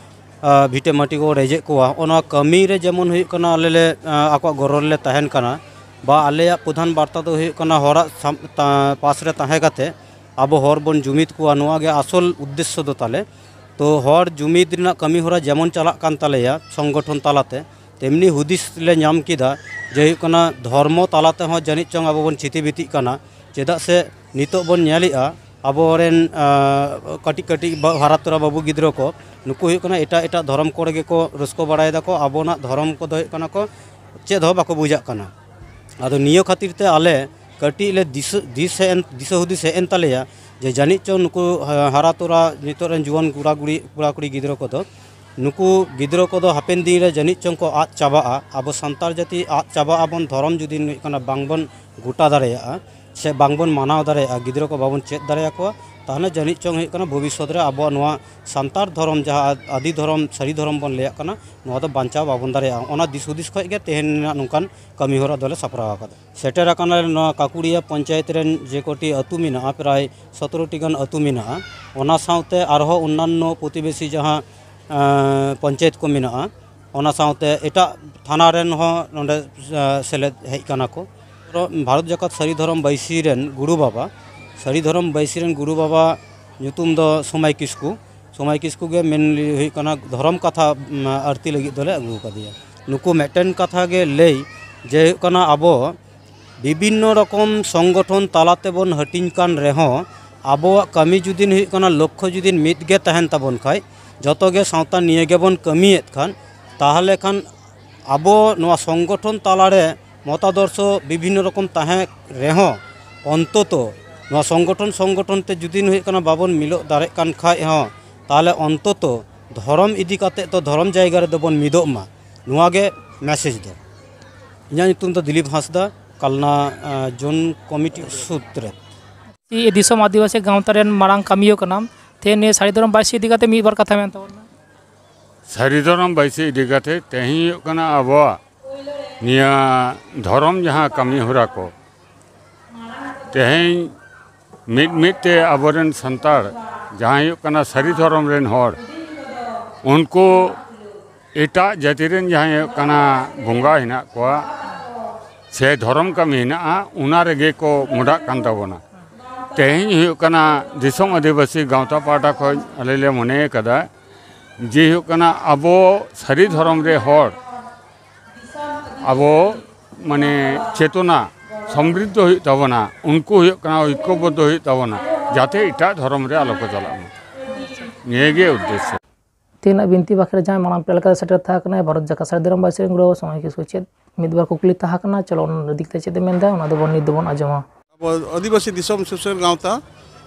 ᱟᱸ, ᱵᱷᱤᱴᱟᱹ ᱢᱟᱹᱴᱤ ᱠᱚ ᱨᱮᱡᱮᱫ ᱠᱚᱣᱟ, ᱚᱱᱟ ᱠᱟᱹᱢᱤ ᱨᱮ ᱡᱮᱢᱚᱱ ᱦᱩᱭᱩᱜ ᱠᱟᱱᱟ, ᱟᱞᱮ ᱞᱮ, ᱟᱸ, ᱟᱠᱚᱣᱟᱜ ᱜᱚᱲᱚ ᱨᱮᱞᱮ ᱛᱟᱦᱮᱱ ᱠᱟᱱᱟ᱾ ᱵᱟ ᱟᱞᱮᱭᱟᱜ ᱯᱨᱚᱫᱷᱟᱱ ᱵᱟᱨᱛᱟ ᱫᱚ ᱦᱩᱭᱩᱜ ᱠᱟᱱᱟ ᱦᱚᱲᱟᱜ ᱥᱟᱢ-, ᱛᱟ-, ᱯᱟᱥ ᱨᱮ ᱛᱟᱦᱮᱸ ᱠᱟᱛᱮ ᱟᱵᱚ ᱦᱚᱲ ᱵᱚᱱ ᱡᱩᱢᱤᱫ ᱠᱚᱣᱟ, ᱱᱚᱣᱟ ᱜᱮ ᱟᱥᱚᱞ ᱩᱫᱽᱫᱮᱥᱥᱚ ᱫᱚ ᱛᱟᱞᱮ᱾ ᱛᱚ ᱦᱚᱲ ᱡᱩᱢᱤᱫ ᱨᱮᱱᱟᱜ ᱠᱟᱹᱢᱤ ᱦᱚᱨᱟ ᱡᱮᱢᱚᱱ ᱪᱟᱞᱟᱜ ᱠᱟᱱ ᱛᱟᱞᱮᱭᱟ ᱥᱚᱝᱜᱚᱴᱷᱚᱱ ᱛᱟᱞᱟᱛᱮ, ᱛᱮᱢᱱᱤ ᱦᱩᱫᱤᱥ ᱞᱮ ᱧᱟᱢ ᱠᱮᱫᱟ ᱡᱮ ᱦᱩᱭᱩᱜ ᱠᱟᱱᱟ ᱫᱷᱚᱨᱢᱚ ᱛᱟᱞᱟ ᱛᱮᱦᱚᱸ ᱡᱟᱹᱱᱤᱡ ᱪᱚᱝ ᱟᱵᱚ ᱵᱚᱱ ᱪᱷᱤᱛᱤ ᱵᱤᱛᱤᱜ ᱠᱟᱱᱟ᱾ ᱪᱮᱫᱟᱜ ᱥᱮ ᱱᱤᱛᱚᱜ ᱵᱚᱱ ᱧᱮᱞᱮᱜᱼᱟ ᱟᱵᱚᱨᱮᱱ, ᱟᱸ, ᱠᱟᱹᱴᱤᱡ ᱠᱟᱹᱴᱤᱡ ᱵᱟ-, ᱦᱟᱨᱟ ᱛᱚᱨᱟ ᱵᱟᱹᱵᱩ ᱜᱤᱫᱽᱨᱟᱹ ᱠᱚ, ᱱᱩᱠᱩ ᱦᱩᱭᱩᱜ ᱠᱟᱱᱟ ᱮᱴᱟᱜ ᱮᱴᱟᱜ ᱫᱷᱚᱨᱚᱢ ᱠᱚᱨᱮ ᱜᱮᱠᱚ ᱨᱟᱹᱥᱠᱟᱹ ᱵᱟᱲᱟᱭ ᱫᱟᱠᱚ, ᱟᱵᱚᱱᱟᱜ ᱫᱷᱚᱨᱚᱢ ᱠᱚᱫᱚ ᱦᱩᱭᱩᱜ ᱠᱟᱱᱟ ᱠᱚ ᱪᱮᱫ ᱦᱚᱸ ᱵᱟᱠᱚ ᱵᱩᱡᱟᱜ ᱠᱟᱱᱟ᱾ ᱟᱫᱚ ᱱᱤᱭᱟᱹ ᱠᱷᱟᱹᱛᱤᱨ ᱛᱮ ᱟᱞᱮ ᱠᱟᱹᱴᱤᱡ ᱞᱮ ᱫᱤᱥᱟᱹ, ᱫᱤᱥ ᱦᱮᱡ ᱮᱱ, ᱫᱤᱥᱟᱹ ᱦᱩᱫᱤᱥ ᱦᱮᱡ ᱮᱱ ᱛᱟᱞᱮᱭᱟ ᱡᱮ ᱡᱟᱹᱱᱤᱡ ᱪᱚᱝ ᱱᱩᱠᱩ ᱦᱟ-, ᱦᱟᱨᱟ ᱛᱚᱨᱟ ᱱᱤᱛᱚᱜ ᱨᱮᱱ ᱡᱩᱣᱟᱹᱱ ᱠᱚᱲᱟ ᱠᱩᱲᱤ, ᱠᱚᱲᱟ ᱠᱩᱲᱤ ᱜᱤᱫᱽᱨᱟᱹ ᱠᱚᱫᱚ, ᱱᱩᱠᱩ ᱜᱤᱫᱽᱨᱟᱹ ᱠᱚᱫᱚ ᱦᱟᱯᱮᱱ ᱫᱤᱱ ᱨᱮ ᱡᱟᱹᱱᱤᱡ ᱪᱚᱝ ᱠᱚ ᱟᱫ ᱪᱟᱵᱟᱜᱼᱟ᱾ ᱟᱵᱚ ᱥᱟᱱᱛᱟᱲ ᱡᱟᱹᱛᱤ ᱟᱫ ᱪᱟᱵᱟᱜ ᱟᱵᱚᱱ, ᱫᱷᱚᱨᱚᱢ ᱡᱩᱫᱤ ᱦᱩᱭᱩᱜ ᱠᱟᱱᱟ ᱵᱟᱝᱵᱚᱱ ᱜᱚᱴᱟ ᱫᱟᱲᱮᱭᱟᱜᱼᱟ ᱥᱮ ᱵᱟᱝᱵᱚᱱ ᱢᱟᱱᱟᱣ ᱫᱟᱲᱮᱭᱟᱜᱼᱟ, ᱜᱤᱫᱽᱨᱟᱹ ᱠᱚ ᱵᱟᱵᱚᱱ ᱪᱮᱫ ᱫᱟᱲᱮᱭᱟᱠᱚᱣᱟ, ᱛᱟᱦᱚᱞᱮ ᱡᱟᱹᱱᱤᱡ ᱪᱚᱝ ᱦᱩᱭᱩᱜ ᱠᱟᱱᱟ ᱵᱷᱚᱵᱤᱥᱥᱚᱛ ᱨᱮ ᱟᱵᱚᱣᱟᱜ ᱱᱚᱣᱟ ᱥᱟᱱᱛᱟᱲ ᱫᱷᱚᱨᱚᱢ, ᱡᱟᱦᱟᱸ ᱟᱹᱫᱤ ᱫᱷᱚᱨᱚᱢ, ᱥᱟᱹᱨᱤ ᱫᱷᱚᱨᱚᱢ ᱵᱚᱱ ᱞᱟᱹᱭᱟᱜ ᱠᱟᱱᱟ, ᱱᱚᱣᱟ ᱫᱚ ᱵᱟᱧᱪᱟᱣ ᱵᱟᱵᱚᱱ ᱫᱟᱲᱮᱭᱟᱜᱼᱟ᱾ ᱚᱱᱟ ᱫᱤᱥ ᱦᱩᱫᱤᱥ ᱠᱷᱚᱱ ᱜᱮ ᱛᱮᱦᱮᱧ ᱨᱮᱱᱟᱜ ᱱᱚᱝᱠᱟᱱ ᱠᱟᱹᱢᱤ ᱦᱚᱨᱟ ᱫᱚᱞᱮ ᱥᱟᱯᱲᱟᱣ ᱟᱠᱟᱫᱟ᱾ ᱥᱮᱴᱮᱨ ᱟᱠᱟᱱᱟᱞᱮ ᱱᱚᱣᱟ ᱠᱟᱠᱩᱲᱤᱭᱟ ᱯᱚᱧᱪᱟᱭᱮᱛ ᱨᱮᱱ ᱡᱮ ᱠᱚᱴᱤ ᱟᱹᱛᱩ ᱢᱮᱱᱟᱜᱼᱟ, ᱯᱨᱟᱭ ᱥᱚᱛᱨᱚ ᱴᱤ ᱜᱟᱱ ᱟᱹᱛᱩ ᱢᱮᱱᱟᱜᱼᱟ᱾ ᱚᱱᱟ ᱥᱟᱶᱛᱮ ᱟᱨᱦᱚᱸ ᱚᱱᱱᱟᱱᱱᱚ ᱯᱨᱚᱛᱤᱵᱮᱥᱤ ᱡᱟᱦᱟᱸ, ᱟᱸ, ᱯᱚᱧᱪᱟᱭᱮᱛ ᱠᱚ ᱢᱮᱱᱟᱜᱼᱟ, ᱚᱱᱟ ᱥᱟᱶᱛᱮ ᱮᱴᱟᱜ ᱛᱷᱟᱱᱟ ᱨᱮᱱ ᱦᱚᱸ ᱱᱚᱰᱮ, ᱟᱸ, ᱥᱮᱞᱮᱫ ᱦᱮᱡ ᱠᱟᱱᱟ ᱠᱚ᱾ ᱵᱷᱟᱨᱚᱛ ᱡᱟᱠᱟᱛ ᱥᱟᱹᱨᱤ ᱫᱷᱚᱨᱚᱢ ᱵᱟᱹᱭᱥᱤ ᱨᱮᱱ ᱜᱩᱨᱩ ᱵᱟᱵᱟ ᱥᱟᱹᱨᱤ ᱫᱷᱚᱨᱚᱢ ᱵᱟᱹᱭᱥᱤ ᱨᱮᱱ ᱜᱩᱨᱩ ᱵᱟᱵᱟ ᱧᱩᱛᱩᱢ ᱫᱚ ᱥᱚᱢᱟᱭ ᱠᱤᱥᱠᱩ᱾ ᱥᱚᱢᱟᱭ ᱠᱤᱥᱠᱩ ᱜᱮ ᱢᱮᱱ ᱦᱩᱭᱩᱜ ᱠᱟᱱᱟ, ᱫᱷᱚᱨᱚᱢ ᱠᱟᱛᱷᱟ, ᱩᱢ, ᱟᱹᱲᱛᱤ ᱞᱟᱹᱜᱤᱫ ᱫᱚᱞᱮ ᱟᱹᱜᱩ ᱟᱠᱟᱫᱮᱭᱟ᱾ ᱱᱩᱠᱩ ᱢᱤᱫᱴᱮᱱ ᱠᱟᱛᱷᱟ ᱜᱮ ᱞᱟᱹᱭ, ᱡᱮ ᱦᱩᱭᱩᱜ ᱠᱟᱱᱟ, ᱟᱵᱚ ᱵᱤᱵᱷᱤᱱᱱᱚ ᱨᱚᱠᱚᱢ ᱥᱚᱝᱜᱚᱴᱷᱚᱱ ᱛᱟᱞᱟ ᱛᱮᱵᱚᱱ ᱦᱟᱹᱴᱤᱧ ᱠᱟᱱ ᱨᱮᱦᱚᱸ, ᱟᱵᱚᱣᱟᱜ ᱠᱟᱹᱢᱤ ᱡᱩᱫᱤ ᱦᱩᱭᱩᱜ ᱠᱟᱱᱟ, ᱞᱚᱠᱠᱷᱚ ᱡᱩᱫᱤ ᱢᱤᱫ ᱜᱮ ᱛᱟᱦᱮᱱ ᱛᱟᱵᱚᱱ ᱠᱷᱟᱡ, ᱡᱚᱛᱚ ᱜᱮ ᱥᱟᱶᱛᱟ ᱱᱤᱭᱮ ᱜᱮᱵᱚᱱ ᱠᱟᱹᱢᱤᱭᱮᱫ ᱠᱷᱟᱱ, ᱛᱟᱦᱚᱞᱮ ᱠᱷᱟᱱ ᱟᱵᱚ ᱱᱚᱣᱟ ᱥᱚᱝᱜᱚᱴᱷᱚᱱ ᱛᱟᱞᱟᱨᱮ ᱢᱚᱛᱟᱫᱚᱨᱥᱚ ᱵᱤᱵᱷᱤᱱᱱᱚ ᱨᱚᱠᱚᱢ ᱛᱟᱦᱮᱸ ᱨᱮᱦᱚᱸ, ᱚᱱᱛᱚᱛᱚ ᱱᱚᱣᱟ ᱥᱚᱝᱜᱚᱴᱷᱚᱱ, ᱥᱚᱝᱜᱚᱴᱷᱚᱱ ᱛᱮ ᱡᱩᱫᱤ ᱦᱩᱭᱩᱜ ᱠᱟᱱᱟ, ᱵᱟᱵᱚᱱ ᱢᱤᱞᱚᱜ ᱫᱟᱲᱮᱜ ᱠᱟᱱ ᱠᱷᱟᱡ ᱦᱚᱸ, ᱛᱟᱦᱚᱞᱮ ᱚᱱᱛᱚᱛᱚ ᱫᱷᱚᱨᱚᱢ ᱤᱫᱤ ᱠᱟᱛᱮ ᱛᱚ ᱫᱷᱚᱨᱚᱢ ᱡᱟᱭᱜᱟ ᱨᱮᱫᱚ ᱵᱚᱱ ᱢᱤᱫᱚᱜ ᱢᱟ᱾ ᱱᱚᱣᱟ ᱜᱮ ᱢᱮᱥᱮᱡᱽ ᱫᱚ᱾ ᱤᱧᱟᱹᱜ ᱧᱩᱛᱩᱢ ᱫᱚ ᱫᱤᱞᱤᱯ ᱦᱟᱸᱥᱫᱟ, ᱠᱟᱞᱱᱟ, ᱟᱸ, ᱡᱳᱱ ᱠᱚᱢᱤᱴᱤ ᱥᱩᱛᱨᱮ᱾ ᱫᱤᱥᱚᱢ ᱟᱹᱫᱤᱵᱟᱹᱥᱤ ᱜᱟᱶᱛᱟ ᱨᱮᱱ ᱢᱟᱨᱟᱝ ᱠᱟᱹᱢᱤᱭᱟᱹ ᱠᱟᱱᱟᱢ, ᱛᱮᱦᱮᱧ ᱱᱤᱭᱟᱹ ᱥᱟᱹᱨᱤ ᱫᱷᱚᱨᱚᱢ ᱵᱟᱭᱥᱤ ᱤᱫᱤ ᱠᱟᱛᱮ ᱢᱤᱫ ᱵᱟᱨ ᱠᱟᱛᱷᱟ ᱢᱮᱱ ᱛᱟᱵᱚᱱ ᱢᱮ᱾ ᱥᱟᱹᱨᱤ ᱫᱷᱚᱨᱚᱢ ᱵᱟᱭᱥᱤ ᱤᱫᱤ ᱠᱟᱛᱮ ᱛᱮᱦᱮᱧ ᱦᱩᱭᱩᱜ ᱠᱟᱱᱟ ᱟᱵᱚᱣᱟᱜ ᱱᱤᱭᱟᱹ ᱫᱷᱚᱨᱚᱢ ᱡᱟᱦᱟᱸ ᱠᱟᱹᱢᱤ ᱦᱚᱨᱟ ᱠᱚ, ᱛᱮᱦᱮᱧ ᱢᱤᱫ ᱢᱤᱫ ᱛᱮ ᱟᱵᱚᱨᱮᱱ ᱥᱟᱱᱛᱟᱲ ᱡᱟᱦᱟᱸᱭ ᱦᱩᱭᱩᱜ ᱠᱟᱱᱟ ᱥᱟᱹᱨᱤ ᱫᱷᱚᱨᱚᱢ ᱨᱮᱱ ᱦᱚᱲ, ᱩᱱᱠᱩ ᱮᱴᱟᱜ ᱡᱟᱹᱛᱤ ᱨᱮᱱ ᱡᱟᱦᱟᱸᱭ ᱦᱩᱭᱩᱜ ᱠᱟᱱᱟ ᱵᱚᱸᱜᱟ ᱦᱮᱱᱟᱜ ᱠᱚᱣᱟ ᱥᱮ ᱫᱷᱚᱨᱚᱢ ᱠᱟᱹᱢᱤ ᱦᱮᱱᱟᱜᱼᱟ, ᱚᱱᱟ ᱨᱮᱜᱮ ᱠᱚ ᱢᱚᱰᱟᱜ ᱠᱟᱱ ᱛᱟᱵᱚᱱᱟ᱾ ᱛᱮᱦᱮᱧ ᱦᱩᱭᱩᱜ ᱠᱟᱱᱟ ᱫᱤᱥᱚᱢ ᱟᱹᱫᱤᱵᱟᱹᱥᱤ ᱜᱟᱶᱛᱟ ᱯᱟᱦᱴᱟ ᱠᱷᱚᱱ ᱟᱞᱮ ᱞᱮ ᱢᱚᱱᱮ ᱠᱟᱫᱟ ᱡᱮ ᱦᱩᱭᱩᱜ ᱠᱟᱱᱟ ᱟᱵᱚ ᱥᱟᱹᱨᱤ ᱫᱷᱚᱨᱚᱢ ᱨᱮ ᱦᱚᱲ ᱟᱵᱚ ᱢᱟᱱᱮ ᱪᱮᱛᱚᱱᱟ ᱥᱚᱢᱨᱤᱫᱷᱚ ᱦᱩᱭᱩᱜ ᱛᱟᱵᱚᱱᱟ, ᱩᱱᱠᱩ ᱦᱩᱭᱩᱜ ᱠᱟᱱᱟ ᱳᱭᱠᱚᱵᱚᱫᱽᱫᱷᱚ ᱦᱩᱭᱩᱜ ᱛᱟᱵᱚᱱᱟ, ᱡᱟᱛᱮ ᱮᱴᱟᱜ ᱫᱷᱚᱨᱚᱢ ᱨᱮ ᱟᱞᱚ ᱠᱚ ᱪᱟᱞᱟᱜ ᱢᱟ᱾ ᱱᱤᱭᱟᱹ ᱜᱮ ᱩᱫᱽᱫᱮᱥᱥᱚ᱾ ᱛᱮᱦᱮᱧᱟᱜ ᱵᱤᱱᱛᱤ ᱵᱟᱠᱷᱮᱲ ᱡᱟᱦᱟᱸᱭ ᱢᱟᱲᱟᱝ ᱯᱮᱲᱟ ᱞᱮᱠᱟᱛᱮ ᱥᱮᱴᱮᱨ ᱛᱟᱦᱮᱸ ᱠᱟᱱᱟᱭ ᱵᱷᱟᱨᱚᱛ ᱡᱟᱠᱟᱛ ᱥᱟᱹᱨᱤ ᱫᱷᱚᱨᱚᱢ ᱵᱟᱭᱥᱤ ᱨᱮᱱ ᱜᱩᱨᱩ ᱵᱟᱵᱟ ᱥᱚᱢᱟᱭ ᱠᱤᱥᱠᱩ, ᱪᱮᱫ ᱢᱤᱫ ᱵᱟᱨ ᱠᱩᱠᱞᱤ ᱛᱟᱦᱮᱸ ᱠᱟᱱᱟ, ᱪᱚᱞᱚ ᱚᱱᱟ ᱤᱫᱤ ᱠᱟᱛᱮ ᱪᱮᱫ ᱮ ᱢᱮᱱᱫᱟ ᱚᱱᱟ ᱫᱚᱵᱚᱱ ᱱᱤᱛ ᱫᱚᱵᱚᱱ ᱟᱸᱡᱚᱢᱟ᱾ ᱟᱵᱚ ᱟᱹᱫᱤᱵᱟᱹᱥᱤ ᱫᱤᱥᱚᱢ ᱥᱩᱥᱟᱹᱨ ᱜᱟᱶᱛᱟ,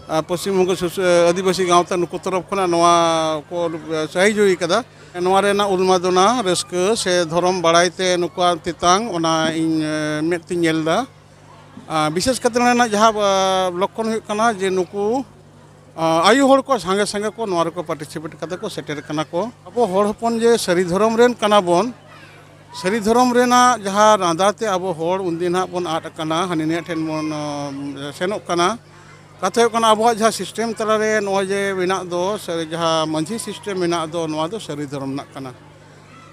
ᱟᱨ ᱯᱚᱥᱪᱤᱢ ᱵᱚᱝᱜᱚ ᱥᱩᱥᱟᱹ-, ᱟᱹᱫᱤᱵᱟᱹᱥᱤ ᱜᱟᱶᱛᱟ ᱱᱩᱠᱩ ᱛᱚᱨᱚᱯ ᱠᱷᱚᱱᱟᱜ ᱱᱚᱣᱟ ᱠᱚ ᱥᱟᱹᱦᱤᱡᱩᱦᱤ ᱠᱟᱫᱟ᱾ ᱱᱚᱣᱟ ᱨᱮᱱᱟᱜ ᱩᱱᱢᱟᱫᱚᱱᱟ, ᱨᱟᱹᱥᱠᱟᱹ ᱥᱮ ᱫᱷᱚᱨᱚᱢ ᱵᱟᱲᱟᱭ ᱛᱮ ᱱᱩᱠᱩᱣᱟᱜ ᱛᱮᱛᱟᱝ, ᱚᱱᱟ ᱤᱧ, ᱮ, ᱢᱮᱫ ᱛᱤᱧ ᱧᱮᱞ ᱮᱫᱟ᱾ ᱟᱨ ᱵᱤᱥᱮᱥ ᱠᱟᱛᱮ ᱱᱚᱰᱮᱱᱟᱜ ᱡᱟᱦᱟᱸ, ᱟ, ᱞᱚᱠᱠᱷᱚᱱ ᱦᱩᱭᱩᱜ ᱠᱟᱱᱟ ᱡᱮ ᱱᱩᱠᱩ, ᱟ, ᱟᱭᱳ ᱦᱚᱲ ᱠᱚ ᱥᱟᱸᱜᱮ ᱥᱟᱸᱜᱮ ᱠᱚ ᱱᱚᱣᱟ ᱨᱮᱠᱚ participate ᱠᱟᱛᱮ ᱠᱚ ᱥᱮᱴᱮᱨ ᱠᱟᱱᱟ ᱠᱚ᱾ ᱟᱵᱚ ᱦᱚᱲ ᱦᱚᱯᱚᱱ ᱡᱮ ᱥᱟᱹᱨᱤ ᱫᱷᱚᱨᱚᱢ ᱨᱮᱱ ᱠᱟᱱᱟ ᱵᱚᱱ, ᱥᱟᱹᱨᱤ ᱫᱷᱚᱨᱚᱢ ᱨᱮᱱᱟᱜ ᱡᱟᱦᱟᱸ ᱨᱟᱸᱫᱟ ᱛᱮ ᱟᱵᱚ ᱦᱚᱲ ᱩᱱᱫᱤᱱ ᱦᱟᱸᱜ ᱵᱚᱱ ᱟᱫ ᱟᱠᱟᱱᱟ, ᱦᱟᱹᱱᱤ ᱱᱤᱭᱟᱹ ᱴᱷᱮᱱ ᱵᱚᱱ, ᱟ, ᱥᱮᱱᱚᱜ ᱠᱟᱱᱟ᱾ ᱠᱟᱛᱷᱟ ᱦᱩᱭᱩᱜ ᱠᱟᱱᱟ, ᱟᱵᱚᱣᱟᱜ ᱡᱟᱦᱟᱸ system ᱛᱟᱞᱟᱨᱮ ᱱᱚᱜᱼᱚᱭ ᱡᱮ ᱢᱮᱱᱟᱜ ᱫᱚ, ᱥᱮ ᱡᱟᱦᱟᱸ ᱢᱟᱹᱡᱷᱤ system ᱢᱮᱱᱟᱜ ᱫᱚ, ᱱᱚᱣᱟ ᱫᱚ ᱥᱟᱹᱨᱤ ᱫᱷᱚᱨᱚᱢ ᱨᱮᱱᱟᱜ ᱠᱟᱱᱟ᱾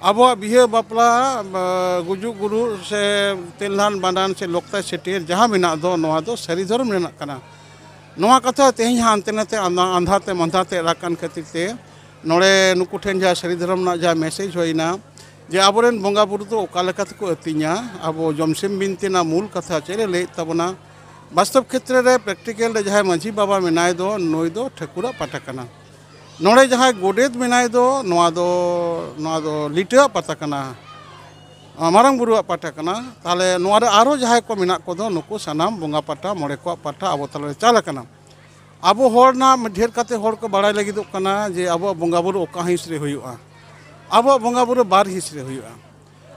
ᱟᱵᱚᱣᱟᱜ ᱵᱤᱦᱟᱹ ᱵᱟᱯᱞᱟ, ᱵᱟ-, ᱜᱩᱡᱩᱜ ᱜᱩᱨᱩᱜ ᱥᱮ ᱛᱮᱞᱦᱟᱱ ᱵᱷᱟᱸᱰᱟᱱ ᱥᱮ ᱞᱚᱠᱛᱟ ᱪᱷᱟᱹᱴᱭᱟᱹᱨ ᱡᱟᱦᱟᱸ ᱢᱮᱱᱟᱜ ᱫᱚ, ᱱᱚᱣᱟ ᱫᱚ ᱥᱟᱹᱨᱤ ᱫᱷᱚᱨᱚᱢ ᱨᱮᱱᱟᱜ ᱠᱟᱱᱟ᱾ ᱱᱚᱣᱟ ᱠᱟᱛᱷᱟ ᱛᱮᱦᱮᱧ ᱦᱟᱸᱜ ᱦᱟᱱᱛᱮ ᱱᱟᱛᱮ ᱟᱸᱫᱷᱟ ᱟᱸᱫᱷᱟ ᱛᱮ ᱢᱟᱸᱫᱷᱟ ᱛᱮ ᱨᱟᱜ ᱠᱟᱱ ᱠᱷᱟᱹᱛᱤᱨ ᱛᱮ ᱱᱚᱰᱮ ᱱᱩᱠᱩ ᱴᱷᱮᱱ ᱡᱟᱦᱟᱸ ᱥᱟᱹᱨᱤ ᱫᱷᱚᱨᱚᱢ ᱨᱮᱱᱟᱜ ᱡᱟᱦᱟᱸ ᱢᱮᱥᱮᱡᱽ ᱦᱩᱭᱱᱟ, ᱡᱮ ᱟᱵᱚᱨᱮᱱ ᱵᱚᱸᱜᱟ ᱵᱩᱨᱩ ᱫᱚ ᱚᱠᱟ ᱞᱮᱠᱟ ᱛᱮᱠᱚ ᱟᱹᱛᱤᱧᱟ, ᱟᱵᱚ ᱡᱚᱢᱥᱤᱢ ᱵᱤᱱᱛᱤ ᱨᱮᱱᱟᱜ ᱢᱩᱞ ᱠᱟᱛᱷᱟ ᱪᱮᱫ ᱮ ᱞᱟᱹᱭᱮᱫ ᱛᱟᱵᱚᱱᱟ᱾ ᱵᱟᱥᱛᱚᱵ ᱠᱷᱮᱛᱨᱮ ᱨᱮ ᱯᱨᱮᱠᱴᱤᱠᱮᱞ ᱨᱮ ᱡᱟᱦᱟᱸᱭ ᱢᱟᱹᱡᱷᱤ ᱵᱟᱵᱟ ᱢᱮᱱᱟᱭ ᱫᱚ, ᱱᱩᱭ ᱫᱚ ᱴᱷᱟᱹᱠᱩᱨᱟᱜ ᱯᱟᱦᱴᱟ ᱠᱟᱱᱟ᱾ ᱱᱚᱰᱮ ᱡᱟᱦᱟᱸᱭ ᱜᱚᱰᱮᱛ ᱢᱮᱱᱟᱭ ᱫᱚ, ᱱᱚᱣᱟ ᱫᱚ, ᱱᱚᱣᱟ ᱫᱚ ᱞᱤᱴᱟᱹᱣᱟᱜ ᱯᱟᱦᱴᱟ ᱠᱟᱱᱟ, ᱢᱟᱨᱟᱝ ᱵᱩᱨᱩᱣᱟᱜ ᱯᱟᱦᱴᱟ ᱠᱟᱱᱟ᱾ ᱛᱟᱦᱚᱞᱮ ᱱᱚᱣᱟ ᱨᱮ ᱟᱨᱚ ᱡᱟᱦᱟᱸᱭ ᱠᱚ ᱢᱮᱱᱟᱜ ᱠᱚᱫᱚ, ᱱᱩᱠᱩ ᱥᱟᱱᱟᱢ ᱵᱚᱸᱜᱟ ᱯᱟᱦᱴᱟ, ᱢᱚᱬᱮ ᱠᱚᱣᱟᱜ ᱯᱟᱦᱴᱟ ᱟᱵᱚ ᱛᱟᱞᱟᱨᱮ ᱪᱟᱞ ᱟᱠᱟᱱᱟ᱾ ᱟᱵᱚ ᱦᱚᱲ ᱨᱮᱱᱟᱜ ᱰᱷᱮᱨ ᱠᱟᱛᱮ ᱦᱚᱲ ᱠᱚ ᱵᱟᱲᱟᱭ ᱞᱟᱹᱜᱤᱫᱚᱜ ᱠᱟᱱᱟ ᱡᱮ ᱟᱵᱚᱣᱟᱜ ᱵᱚᱸᱜᱟ ᱵᱩᱨᱩ ᱚᱠᱟ ᱦᱤᱸᱥ ᱨᱮ ᱦᱩᱭᱩᱜᱼᱟ᱾ ᱟᱵᱚᱣᱟᱜ ᱵᱚᱸᱜᱟ ᱵᱩᱨᱩ ᱵᱟᱨ ᱦᱤᱸᱥ ᱨᱮ ᱦᱩᱭᱩᱜᱼᱟ᱾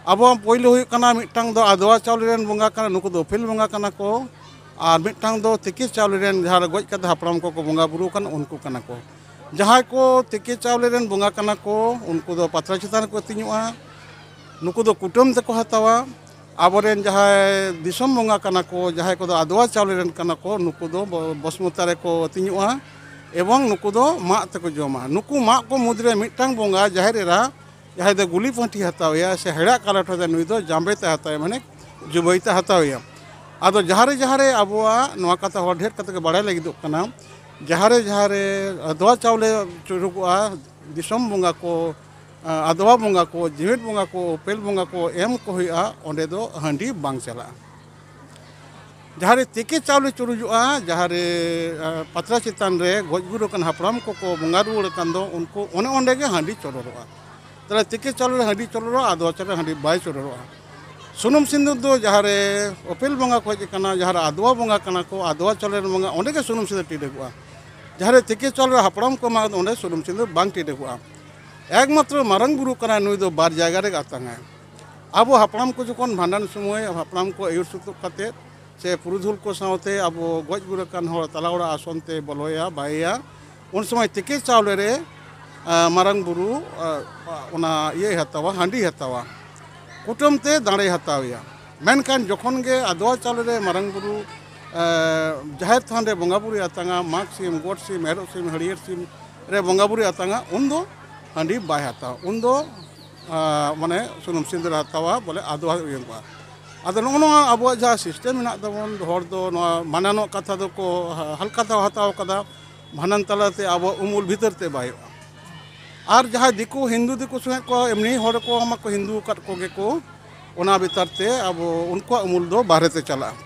ᱟᱵᱚᱣᱟᱜ ᱯᱳᱭᱞᱳ ᱦᱩᱭᱩᱜ ᱠᱟᱱᱟ, ᱢᱤᱫᱴᱟᱝ ᱫᱚ ᱟᱫᱣᱟ ᱪᱟᱣᱞᱮ ᱨᱮᱱ ᱵᱚᱸᱜᱟ ᱠᱟᱱᱟ, ᱱᱩᱠᱩ ᱫᱚ ᱩᱯᱮᱞ ᱵᱚᱸᱜᱟ ᱠᱟᱱᱟ ᱠᱚ᱾ ᱟᱨ ᱢᱤᱫᱴᱟᱝ ᱫᱚ ᱛᱤᱠᱤ ᱪᱟᱣᱞᱮ ᱨᱮᱱ, ᱡᱟᱦᱟᱸ ᱨᱮ ᱜᱚᱡ ᱠᱟᱛᱮ ᱦᱟᱯᱲᱟᱢ ᱠᱚᱠᱚ ᱵᱚᱸᱜᱟ ᱵᱩᱨᱩ ᱟᱠᱟᱱ, ᱩᱱᱠᱩ ᱠᱟᱱᱟ ᱠᱚ᱾ ᱡᱟᱦᱟᱸᱭ ᱠᱚ ᱛᱤᱠᱤ ᱪᱟᱣᱞᱮ ᱨᱮᱱ ᱵᱚᱸᱜᱟ ᱠᱟᱱᱟ ᱠᱚ, ᱩᱱᱠᱩ ᱫᱚ ᱯᱟᱛᱲᱟ ᱪᱮᱛᱟᱱ ᱨᱮᱠᱚ ᱟᱹᱛᱤᱧᱚᱜᱼᱟ᱾ ᱱᱩᱠᱩ ᱫᱚ ᱠᱩᱴᱟᱹᱢ ᱛᱮᱠᱚ ᱦᱟᱛᱟᱣᱟ᱾ ᱟᱵᱚᱨᱮᱱ ᱡᱟᱦᱟᱸᱭ ᱫᱤᱥᱚᱢ ᱵᱚᱸᱜᱟ ᱠᱟᱱᱟ ᱠᱚ, ᱡᱟᱦᱟᱸᱭ ᱠᱚᱫᱚ ᱟᱫᱣᱟ ᱪᱟᱣᱞᱮ ᱨᱮᱱ ᱠᱟᱱᱟ ᱠᱚ, ᱱᱩᱠᱩ ᱫᱚ ᱵᱚ-, ᱵᱚᱥᱢᱚᱛᱟ ᱨᱮᱠᱚ ᱟᱹᱛᱤᱧᱚᱜᱼᱟ᱾ ᱮᱵᱚᱝ ᱱᱩᱠᱩ ᱫᱚ ᱢᱟᱜ ᱛᱮᱠᱚ ᱡᱚᱢᱟ᱾ ᱱᱩᱠᱩ ᱢᱟᱜ ᱠᱚ ᱢᱩᱫᱽᱨᱮ ᱢᱤᱫᱴᱟᱝ ᱵᱚᱸᱜᱟ, ᱡᱟᱦᱮᱨ ᱮᱨᱟ, ᱡᱟᱦᱟᱸᱭ ᱫᱚ ᱜᱩᱞᱤ ᱯᱟᱹᱴᱷᱤ ᱦᱟᱛᱟᱣᱮᱭᱟ ᱥᱮ ᱦᱮᱲᱟᱜ ᱠᱟᱞᱚᱴ ᱦᱟᱛᱟᱣᱮᱭᱟ, ᱱᱩᱭ ᱫᱚ ᱡᱟᱸᱵᱮ ᱛᱮ ᱦᱟᱛᱟᱣᱮᱭᱟ, ᱢᱟᱱᱮ ᱡᱩᱵᱟᱹᱭ ᱛᱮ ᱦᱟᱛᱟᱣᱮᱭᱟ᱾ ᱟᱫᱚ ᱡᱟᱦᱟᱸ ᱨᱮ ᱡᱟᱦᱟᱸ ᱨᱮ ᱟᱵᱚᱣᱟᱜ ᱱᱚᱣᱟ ᱠᱟᱛᱷᱟ ᱦᱚᱲ ᱰᱷᱮᱨ ᱠᱟᱛᱮ ᱠᱚ ᱵᱟᱲᱟᱭ ᱞᱟᱹᱜᱤᱫᱚᱜ ᱠᱟᱱᱟ, ᱡᱟᱦᱟᱸ ᱨᱮ ᱡᱟᱦᱟᱸ ᱨᱮ ᱟᱫᱣᱟ ᱪᱟᱣᱞᱮ ᱪᱩᱨᱩᱜᱚᱜᱼᱟ, ᱫᱤᱥᱚᱢ ᱵᱚᱸᱜᱟ ᱠᱚ, ᱟᱫᱣᱟ ᱵᱚᱸᱜᱟ ᱠᱚ, ᱡᱤᱣᱮᱫ ᱵᱚᱸᱜᱟ ᱠᱚ, ᱩᱯᱮᱞ ᱵᱚᱸᱜᱟ ᱠᱚ ᱮᱢ ᱠᱚ ᱦᱩᱭᱩᱜᱼᱟ, ᱚᱸᱰᱮ ᱫᱚ ᱦᱟᱺᱰᱤ ᱵᱟᱝ ᱪᱟᱞᱟᱜᱼᱟ᱾ ᱡᱟᱦᱟᱸ ᱨᱮ ᱛᱤᱠᱤ ᱪᱟᱣᱞᱮ ᱪᱩᱨᱩᱡᱚᱜᱼᱟ, ᱡᱟᱦᱟᱸ ᱨᱮ, ᱟ, ᱯᱟᱛᱲᱟ ᱪᱮᱛᱟᱱ ᱨᱮ ᱜᱚᱡ ᱜᱩᱨ ᱟᱠᱟᱱ ᱦᱟᱯᱲᱟᱢ ᱠᱚᱠᱚ ᱵᱚᱸᱜᱟ ᱨᱩᱣᱟᱹᱲ ᱟᱠᱟᱱ ᱫᱚ, ᱩᱱᱠᱩ ᱚᱱᱮ ᱚᱸᱰᱮ ᱜᱮ ᱦᱟᱺᱰᱤ ᱪᱚᱰᱚᱨᱚᱜᱼᱟ᱾ ᱛᱟᱦᱞᱮ ᱛᱤᱠᱤ ᱪᱟᱣᱞᱮ ᱨᱮ ᱦᱟᱺᱰᱤ ᱪᱚᱰᱚᱨᱚᱜᱼᱟ, ᱟᱫᱣᱟ ᱪᱟᱣᱞᱮ ᱨᱮ ᱦᱟᱺᱰᱤ ᱵᱟᱭ ᱪᱚᱰᱚᱨᱚᱜᱼᱟ᱾ ᱥᱩᱱᱩᱢ ᱥᱤᱸᱫᱩᱨ ᱫᱚ ᱡᱟᱦᱟᱸ ᱨᱮ ᱚᱯᱮᱞ ᱵᱚᱸᱜᱟ ᱠᱚ ᱦᱮᱡ ᱟᱠᱟᱱᱟ, ᱡᱟᱦᱟᱸ ᱨᱮ ᱟᱫᱣᱟ ᱵᱚᱸᱜᱟ ᱠᱟᱱᱟ ᱠᱚ, ᱟᱫᱣᱟ ᱪᱟᱣᱞᱮ ᱨᱮᱱ ᱵᱚᱸᱜᱟ, ᱚᱸᱰᱮ ᱜᱮ ᱥᱩᱱᱩᱢ ᱥᱤᱸᱫᱩᱨ ᱴᱤᱰᱟᱹᱜᱚᱜᱼᱟ᱾ ᱡᱟᱦᱟᱸ ᱨᱮ ᱛᱤᱠᱤ ᱪᱟᱣᱞᱮ ᱨᱮ ᱦᱟᱯᱲᱟᱢ ᱠᱚ ᱮᱢᱟ, ᱚᱸᱰᱮ ᱥᱩᱱᱩᱢ ᱥᱤᱸᱫᱩᱨ ᱵᱟᱝ ᱴᱤᱰᱟᱹᱜᱚᱜᱼᱟ᱾ ᱮᱠᱢᱟᱛᱨᱚ ᱢᱟᱨᱟᱝ ᱵᱩᱨᱩ ᱠᱟᱱᱟᱭ, ᱱᱩᱭ ᱫᱚ ᱵᱟᱨ ᱡᱟᱭᱜᱟ ᱨᱮ ᱟᱛᱟᱝᱟᱭ᱾ ᱟᱵᱚ ᱦᱟᱯᱲᱟᱢ ᱠᱚ ᱡᱚᱠᱷᱚᱱ ᱵᱷᱟᱸᱰᱟᱱ ᱥᱚᱢᱚᱭ ᱦᱟᱯᱲᱟᱢ ᱠᱚ ᱟᱹᱭᱩᱨ ᱥᱩᱛᱩᱜ ᱠᱟᱛᱮ ᱥᱮ ᱯᱩᱨᱩᱫᱷᱩᱞ ᱠᱚ ᱥᱟᱶᱛᱮ ᱟᱵᱚ ᱜᱚᱡ ᱜᱩᱨ ᱟᱠᱟᱱ ᱦᱚᱲ ᱛᱟᱞᱟ ᱚᱲᱟᱜ ᱟᱥᱚᱱ ᱛᱮ ᱵᱚᱞᱚᱭᱟ, ᱵᱟᱭᱮᱭᱟ, ᱩᱱ ᱥᱚᱢᱚᱭ ᱛᱤᱠᱤ ᱪᱟᱣᱞᱮ ᱨᱮ, ᱟ, ᱢᱟᱨᱟᱝ ᱵᱩᱨᱩ, ᱟ, ᱚᱱᱟ ᱤᱭᱟᱹᱭ ᱦᱟᱛᱟᱣᱟ, ᱦᱟᱺᱰᱤᱭ ᱦᱟᱛᱟᱣᱟ, ᱠᱩᱴᱟᱹᱢ ᱛᱮ ᱫᱟᱲᱮᱭ ᱦᱟᱛᱟᱣᱮᱭᱟ᱾ ᱢᱮᱱᱠᱷᱟᱱ ᱡᱚᱠᱷᱚᱱ ᱜᱮ ᱟᱫᱣᱟ ᱪᱟᱣᱞᱮ ᱨᱮ ᱢᱟᱨᱟᱝ ᱵᱩᱨᱩ, ᱟ, ᱡᱟᱦᱮᱨ ᱛᱷᱟᱱ ᱨᱮ ᱵᱚᱸᱜᱟ ᱵᱩᱨᱩᱭ ᱟᱛᱟᱝᱟ, ᱢᱟᱜᱽ ᱥᱤᱢ, ᱜᱚᱴ ᱥᱤᱢ, ᱮᱨᱚᱜ ᱥᱤᱢ, ᱦᱟᱹᱲᱭᱟᱹᱨ ᱥᱤᱢ ᱨᱮ ᱵᱚᱸᱜᱟ ᱵᱩᱨᱩᱭ ᱟᱛᱟᱝᱟ, ᱩᱱᱫᱚ ᱦᱟᱺᱰᱤ ᱵᱟᱭ ᱦᱟᱛᱟᱣᱟ᱾ ᱩᱱᱫᱚ, ᱟ, ᱢᱟᱱᱮ ᱥᱩᱱᱩᱢ ᱥᱤᱸᱫᱩᱨ ᱦᱟᱛᱟᱣᱟ, ᱵᱚᱞᱮ ᱟᱫᱣᱟ ᱤᱭᱟᱹᱜᱼᱟ᱾ ᱟᱫᱚ ᱱᱚᱜᱼᱚ ᱱᱚᱣᱟ ᱟᱵᱚᱣᱟᱜ ᱡᱟᱦᱟᱸ system ᱢᱮᱱᱟᱜ ᱛᱟᱵᱚᱱ, ᱦᱚᱲ ᱫᱚ ᱱᱚᱣᱟ ᱵᱷᱟᱸᱰᱟᱱᱚᱜ ᱠᱟᱛᱷᱟ ᱫᱚᱠᱚ ᱦᱟ-, ᱦᱟᱞᱠᱟ ᱛᱮᱠᱚ ᱦᱟᱛᱟᱣ ᱠᱟᱫᱟ, ᱵᱷᱟᱸᱰᱟᱱ ᱛᱟᱞᱟᱛᱮ ᱟᱵᱚᱣᱟᱜ ᱩᱢᱩᱞ ᱵᱷᱤᱛᱟᱹᱨ ᱛᱮ ᱵᱟᱭᱚᱜᱼᱟ᱾ ᱟᱨ ᱡᱟᱦᱟᱸᱭ ᱫᱤᱠᱩ, ᱦᱤᱱᱫᱩ ᱫᱤᱠᱩ ᱥᱚᱸᱜᱮ ᱠᱚ ᱮᱢᱱᱤ ᱦᱚᱲ ᱠᱚ ᱢᱟᱠᱚ ᱦᱤᱱᱫᱩ ᱟᱠᱟᱫ ᱠᱚᱜᱮ ᱠᱚ, ᱚᱱᱟ ᱵᱷᱤᱛᱟᱹᱨ ᱛᱮ ᱟᱵᱚ ᱩᱱᱠᱩᱣᱟᱜ ᱩᱢᱩᱞ ᱫᱚ ᱵᱟᱦᱨᱮ ᱛᱮ ᱪᱟᱞᱟᱜᱼᱟ᱾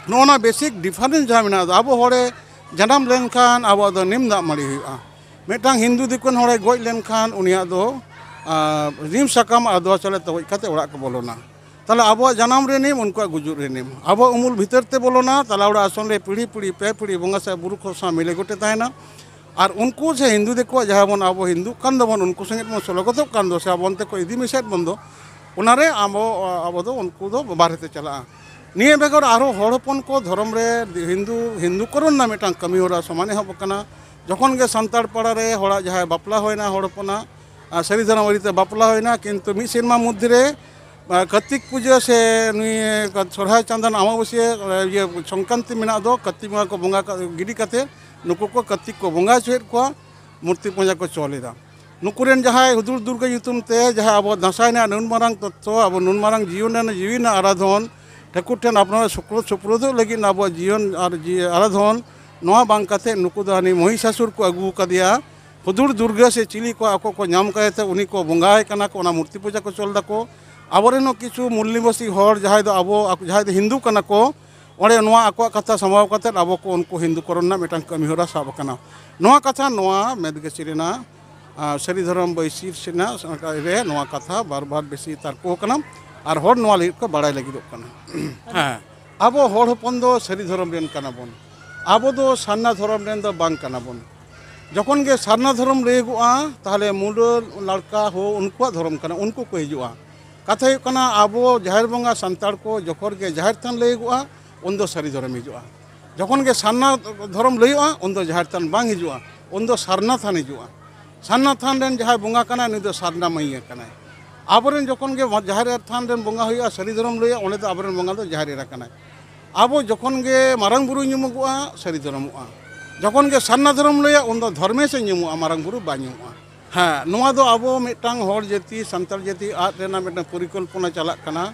ᱱᱚᱜᱼᱚ ᱱᱚᱣᱟ basic difference ᱡᱟᱦᱟᱸ ᱢᱮᱱᱟᱜᱼᱟ, ᱟᱵᱚ ᱦᱚᱲᱮ ᱡᱟᱱᱟᱢ ᱞᱮᱱᱠᱷᱟᱱ ᱟᱵᱚᱣᱟᱜ ᱫᱚ ᱱᱤᱢ ᱫᱟᱜ ᱢᱟᱹᱲᱤ ᱦᱩᱭᱩᱜᱼᱟ᱾ ᱢᱤᱫᱴᱟᱝ ᱦᱤᱱᱫᱩ ᱫᱤᱠᱩ ᱦᱚᱲᱮ ᱜᱚᱡ ᱞᱮᱱᱠᱷᱟᱱ ᱩᱱᱤᱭᱟᱜ ᱫᱚ, ᱟᱸ, ᱱᱤᱢ ᱥᱟᱠᱟᱢ ᱟᱨ ᱟᱫᱽᱣᱟ ᱪᱟᱣᱞᱮ ᱛᱚᱜᱚᱡ ᱠᱟᱛᱮ ᱚᱲᱟᱜ ᱠᱚ ᱵᱚᱞᱚᱱᱟ᱾ ᱛᱟᱦᱚᱞᱮ ᱟᱵᱚᱣᱟᱜ ᱡᱟᱱᱟᱢ ᱨᱮ ᱱᱤᱢ, ᱩᱱᱠᱩᱣᱟᱜ ᱜᱩᱡᱩᱜ ᱨᱮ ᱱᱤᱢ᱾ ᱟᱵᱚᱣᱟᱜ ᱩᱢᱩᱞ ᱵᱷᱤᱛᱟᱹᱨ ᱛᱮ ᱵᱚᱞᱚᱱᱟ, ᱛᱟᱞᱟ ᱚᱲᱟᱜ ᱟᱥᱚᱱ ᱨᱮ ᱯᱤᱲᱦᱤ ᱯᱤᱲᱦᱤ, ᱯᱮ ᱯᱤᱲᱦᱤ ᱵᱚᱸᱜᱟ ᱥᱟᱶ ᱵᱩᱨᱩ ᱠᱚ ᱥᱟᱶ ᱢᱤᱞᱮ ᱜᱚᱴᱮ ᱛᱟᱦᱮᱱᱟ᱾ ᱟᱨ ᱩᱱᱠᱩ ᱥᱮ ᱦᱤᱱᱫᱩ ᱫᱤᱠᱩᱣᱟᱜ ᱡᱟᱦᱟᱸ ᱵᱚᱱ ᱟᱵᱚ ᱦᱤᱱᱫᱩᱜ ᱠᱟᱱ ᱫᱚᱵᱚᱱ, ᱩᱱᱠᱩ ᱥᱚᱸᱜᱮ ᱵᱚᱱ ᱥᱚᱞᱚᱜᱚᱛᱚᱜ ᱠᱟᱱ ᱫᱚ ᱥᱮ ᱟᱵᱚ ᱚᱱᱛᱮ ᱠᱚ ᱤᱫᱤ ᱢᱤᱥᱮᱫ ᱵᱚᱱ ᱫᱚ, ᱚᱱᱟᱨᱮ ᱟᱵᱚ, ᱟᱵᱚ ᱫᱚ ᱩᱱᱠᱩ ᱫᱚ ᱵᱟᱦᱨᱮ ᱛᱮ ᱪᱟᱞᱟᱜᱼᱟ᱾ ᱱᱤᱭᱟᱹ ᱵᱮᱜᱚᱨ ᱟᱨᱦᱚᱸ ᱦᱚᱲ ᱦᱚᱯᱚᱱ ᱠᱚ ᱫᱷᱚᱨᱚᱢ ᱨᱮ ᱦᱤᱱᱫᱩ, ᱦᱤᱱᱫᱩ ᱠᱚᱨᱚᱱ ᱨᱮᱱᱟᱜ ᱢᱤᱫᱴᱟᱝ ᱠᱟᱹᱢᱤ ᱦᱚᱨᱟ ᱥᱚᱢᱟᱱ ᱮᱦᱚᱵ ᱟᱠᱟᱱᱟ᱾ ᱡᱚᱠᱷᱚᱱ ᱜᱮ ᱥᱟᱱᱛᱟᱲ ᱯᱟᱲᱟ ᱨᱮ ᱦᱚᱲᱟᱜ ᱡᱟᱦᱟᱸᱭ ᱵᱟᱯᱞᱟ ᱦᱩᱭᱱᱟ, ᱦᱚᱲ ᱦᱚᱯᱚᱱᱟᱜ, ᱟᱨ ᱥᱟᱹᱨᱤ ᱫᱷᱚᱨᱚᱢ ᱟᱹᱨᱤᱛᱮ ᱵᱟᱯᱞᱟ ᱦᱩᱭᱱᱟ, ᱠᱤᱱᱛᱩ ᱢᱤᱫ ᱥᱮᱨᱢᱟ ᱢᱚᱫᱽᱫᱷᱮ ᱨᱮ, ᱟᱨ ᱠᱟᱨᱛᱤᱠ ᱯᱩᱡᱟᱹ ᱥᱮ ᱱᱩᱭ ᱥᱚᱨᱦᱟᱭ ᱪᱟᱸᱫᱟᱱ ᱟᱢᱟᱵᱟᱹᱥᱭᱟᱹ, ᱤᱭᱟᱹ, ᱥᱚᱝᱠᱨᱟᱱᱛᱤ ᱢᱮᱱᱟᱜ ᱫᱚ, ᱠᱟᱨᱛᱤᱠ ᱵᱚᱸᱜᱟ ᱠᱚ ᱵᱚᱸᱜᱟ ᱠᱟ-, ᱜᱤᱰᱤ ᱠᱟᱛᱮ ᱱᱩᱠᱩ ᱠᱚ ᱠᱟᱨᱛᱤᱠ ᱠᱚ ᱵᱚᱸᱜᱟ ᱦᱚᱪᱚᱭᱮᱫ ᱠᱚᱣᱟ, ᱢᱩᱨᱛᱤ ᱯᱩᱡᱟᱹ ᱠᱚ ᱪᱚᱞ ᱮᱫᱟ᱾ ᱱᱩᱠᱩ ᱨᱮᱱ ᱡᱟᱦᱟᱸᱭ ᱦᱩᱫᱩᱲ ᱫᱩᱨᱜᱟᱹ ᱧᱩᱛᱩᱢ ᱛᱮ ᱡᱟᱦᱟᱸ ᱟᱵᱚ ᱫᱟᱸᱥᱟᱭ ᱨᱮᱱᱟᱜ ᱱᱩᱱ ᱢᱟᱨᱟᱝ ᱛᱚᱛᱛᱷᱚ, ᱟᱵᱚ ᱱᱩᱱ ᱢᱟᱨᱟᱝ ᱡᱤᱭᱚᱱ ᱨᱮᱱᱟᱜ ᱡᱤᱣᱤ ᱨᱮᱱᱟᱜ ᱟᱨᱟᱫᱷᱚᱱ, ᱴᱷᱟᱹᱠᱩᱨ ᱴᱷᱮᱱ ᱟᱯᱱᱟᱨ ᱥᱩᱯᱨᱩᱫ, ᱥᱩᱯᱨᱩᱫᱚᱜ ᱞᱟᱹᱜᱤᱫ ᱟᱵᱚᱣᱟᱜ ᱡᱤᱭᱚᱱ ᱟᱨ ᱡᱤᱣᱤ ᱟᱨᱟᱫᱷᱚᱱ, ᱱᱚᱣᱟ ᱵᱟᱝ ᱠᱟᱛᱮ ᱱᱩᱠᱩ ᱫᱚ ᱦᱟᱹᱱᱤ ᱢᱚᱦᱤᱥᱟᱥᱩᱨ ᱠᱚ ᱟᱹᱜᱩ ᱟᱠᱟᱫᱮᱭᱟ᱾ ᱦᱩᱫᱩᱲ ᱫᱩᱨᱜᱟᱹ ᱥᱮ ᱪᱤᱞᱤ ᱠᱚ ᱟᱠᱚ ᱠᱚ ᱧᱟᱢ ᱠᱟᱭ ᱛᱮ ᱩᱱᱤ ᱠᱚ ᱵᱚᱸᱜᱟᱭ ᱠᱟᱱᱟ ᱠᱚ, ᱚᱱᱟ ᱢᱩᱨᱛᱤ ᱯᱩᱡᱟᱹ ᱠᱚ ᱪᱚᱞ ᱫᱟᱠᱚ᱾ ᱟᱵᱚᱨᱮᱱ ᱦᱚᱸ ᱠᱤᱪᱷᱩ ᱢᱩᱞ ᱱᱤᱵᱟᱥᱤ ᱦᱚᱲ ᱡᱟᱦᱟᱸᱭ ᱫᱚ ᱟᱵᱚ, ᱡᱟᱦᱟᱸᱭ ᱫᱚ ᱦᱤᱱᱫᱩ ᱠᱟᱱᱟ ᱠᱚ, ᱚᱸᱰᱮ ᱱᱚᱣᱟ ᱟᱠᱚᱣᱟᱜ ᱠᱟᱛᱷᱟ ᱥᱟᱢᱵᱷᱟᱣ ᱠᱟᱛᱮ ᱟᱵᱚ ᱠᱚ ᱩᱱᱠᱩ ᱦᱤᱱᱫᱩ ᱠᱚᱨᱚᱱ ᱨᱮᱱᱟᱜ ᱢᱤᱫᱴᱟᱝ ᱠᱟᱹᱢᱤ ᱦᱚᱨᱟ ᱥᱟᱵ ᱟᱠᱟᱱᱟ᱾ ᱱᱚᱣᱟ ᱠᱟᱛᱷᱟ ᱱᱚᱣᱟ ᱢᱮᱫᱜᱟᱹᱪᱷᱤ ᱨᱮᱱᱟᱜ, ᱟᱨ, ᱥᱟᱹᱨᱤ ᱫᱷᱚᱨᱚᱢ ᱵᱟᱹᱭᱥᱤ ᱨᱮᱱᱟᱜ ᱨᱮ ᱱᱚᱣᱟ ᱠᱟᱛᱷᱟ ᱵᱟᱨ ᱵᱟᱨ ᱵᱮᱥᱤ ᱛᱟᱨᱠᱚ ᱠᱟᱱᱟ ᱟᱨ ᱦᱚᱲ ᱱᱚᱣᱟ ᱞᱟᱹᱜᱤᱫ ᱠᱚ ᱵᱟᱲᱟᱭ ᱞᱟᱹᱜᱤᱫᱚᱜ ᱠᱟᱱᱟ᱾ ᱦᱮᱸ, ᱟᱵᱚ ᱦᱚᱲ ᱦᱚᱯᱚᱱ ᱫᱚ ᱥᱟᱹᱨᱤ ᱫᱷᱚᱨᱚᱢ ᱨᱮᱱ ᱠᱟᱱᱟ ᱵᱚᱱ, ᱟᱵᱚ ᱫᱚ ᱥᱟᱨᱱᱟ ᱫᱷᱚᱨᱚᱢ ᱨᱮᱱ ᱫᱚ ᱵᱟᱝ ᱠᱟᱱᱟ ᱵᱚᱱ᱾ ᱡᱚᱠᱷᱚᱱ ᱜᱮ ᱥᱟᱨᱱᱟ ᱫᱷᱚᱨᱚᱢ ᱞᱟᱹᱭᱟᱹᱜᱚᱜᱼᱟ, ᱛᱟᱦᱚᱞᱮ ᱢᱩᱰᱟᱹ ᱞᱟᱲᱠᱟ ᱦᱚᱸ ᱩᱱᱠᱩᱣᱟᱜ ᱫᱷᱚᱨᱚᱢ ᱠᱟᱱᱟ, ᱩᱱᱠᱩ ᱠᱚ ᱦᱤᱡᱩᱜᱼᱟ᱾ ᱠᱟᱛᱷᱟ ᱦᱩᱭᱩᱜ ᱠᱟᱱᱟ, ᱟᱵᱚ ᱡᱟᱦᱮᱨ ᱵᱚᱸᱜᱟ ᱥᱟᱱᱛᱟᱲ ᱠᱚ ᱡᱚᱠᱷᱚᱱ ᱜᱮ ᱡᱟᱦᱮᱨ ᱛᱷᱟᱱ ᱞᱟᱹᱭᱟᱹᱜᱚᱜᱼᱟ, ᱩᱱᱫᱚ ᱥᱟᱹᱨᱤ ᱫᱷᱚᱨᱚᱢ ᱦᱤᱡᱩᱜᱼᱟ᱾ ᱡᱚᱠᱷᱚᱱ ᱜᱮ ᱥᱟᱨᱱᱟ ᱫᱷᱚᱨᱚᱢ ᱞᱟᱹᱭᱚᱜᱼᱟ, ᱩᱱᱫᱚ ᱡᱟᱦᱮᱨ ᱛᱷᱟᱱ ᱵᱟᱝ ᱦᱤᱡᱩᱜᱼᱟ, ᱩᱱᱫᱚ ᱥᱟᱨᱱᱟ ᱛᱷᱟᱱ ᱦᱤᱡᱩᱜᱼᱟ᱾ ᱥᱟᱨᱱᱟ ᱛᱷᱟᱱ ᱨᱮᱱ ᱡᱟᱦᱟᱸᱭ ᱵᱚᱸᱜᱟ ᱠᱟᱱᱟᱭ, ᱱᱩᱭ ᱫᱚ ᱥᱟᱨᱱᱟ ᱢᱟᱹᱭ ᱠᱟᱱᱟᱭ᱾ ᱟᱵᱚᱨᱮᱱ ᱡᱚᱠᱷᱚᱱ ᱜᱮ ᱡᱟᱦᱮᱨ ᱛᱷᱟᱱ ᱨᱮᱱ ᱵᱚᱸᱜᱟ ᱦᱩᱭᱩᱜᱼᱟ, ᱥᱟᱹᱨᱤ ᱫᱷᱚᱨᱚᱢ ᱞᱟᱹᱭᱟ, ᱚᱸᱰᱮ ᱫᱚ ᱟᱵᱚᱨᱮᱱ ᱵᱚᱸᱜᱟ ᱫᱚ ᱡᱟᱦᱮᱨ ᱮᱨᱟ ᱠᱟᱱᱟᱭ᱾ ᱟᱵᱚ ᱡᱚᱠᱷᱚᱱ ᱜᱮ ᱢᱟᱨᱟᱝ ᱵᱩᱨᱩᱭ ᱧᱩᱢᱚᱜᱚᱜᱼᱟ, ᱥᱟᱹᱨᱤ ᱫᱷᱚᱨᱚᱢᱚᱜᱼᱟ᱾ ᱡᱚᱠᱷᱚᱱ ᱜᱮ ᱥᱟᱨᱱᱟ ᱫᱷᱚᱨᱚᱢ ᱞᱟᱹᱭᱟ, ᱩᱱᱫᱚ ᱫᱷᱚᱨᱢᱮᱥᱮ ᱧᱩᱢᱚᱜᱼᱟ, ᱢᱟᱨᱟᱝ ᱵᱩᱨᱩ ᱵᱟᱭ ᱧᱩᱢᱚᱜᱼᱟ᱾ ᱦᱮᱸ, ᱱᱚᱣᱟ ᱫᱚ ᱟᱵᱚ ᱢᱤᱫᱴᱟᱝ ᱦᱚᱲ ᱡᱟᱹᱛᱤ, ᱥᱟᱱᱛᱟᱲ ᱡᱟᱹᱛᱤ ᱟᱫ ᱨᱮᱱᱟᱜ ᱢᱤᱫᱴᱟᱝ ᱯᱚᱨᱤᱠᱚᱞᱯᱚᱱᱟ ᱪᱟᱞᱟᱜ ᱠᱟᱱᱟ᱾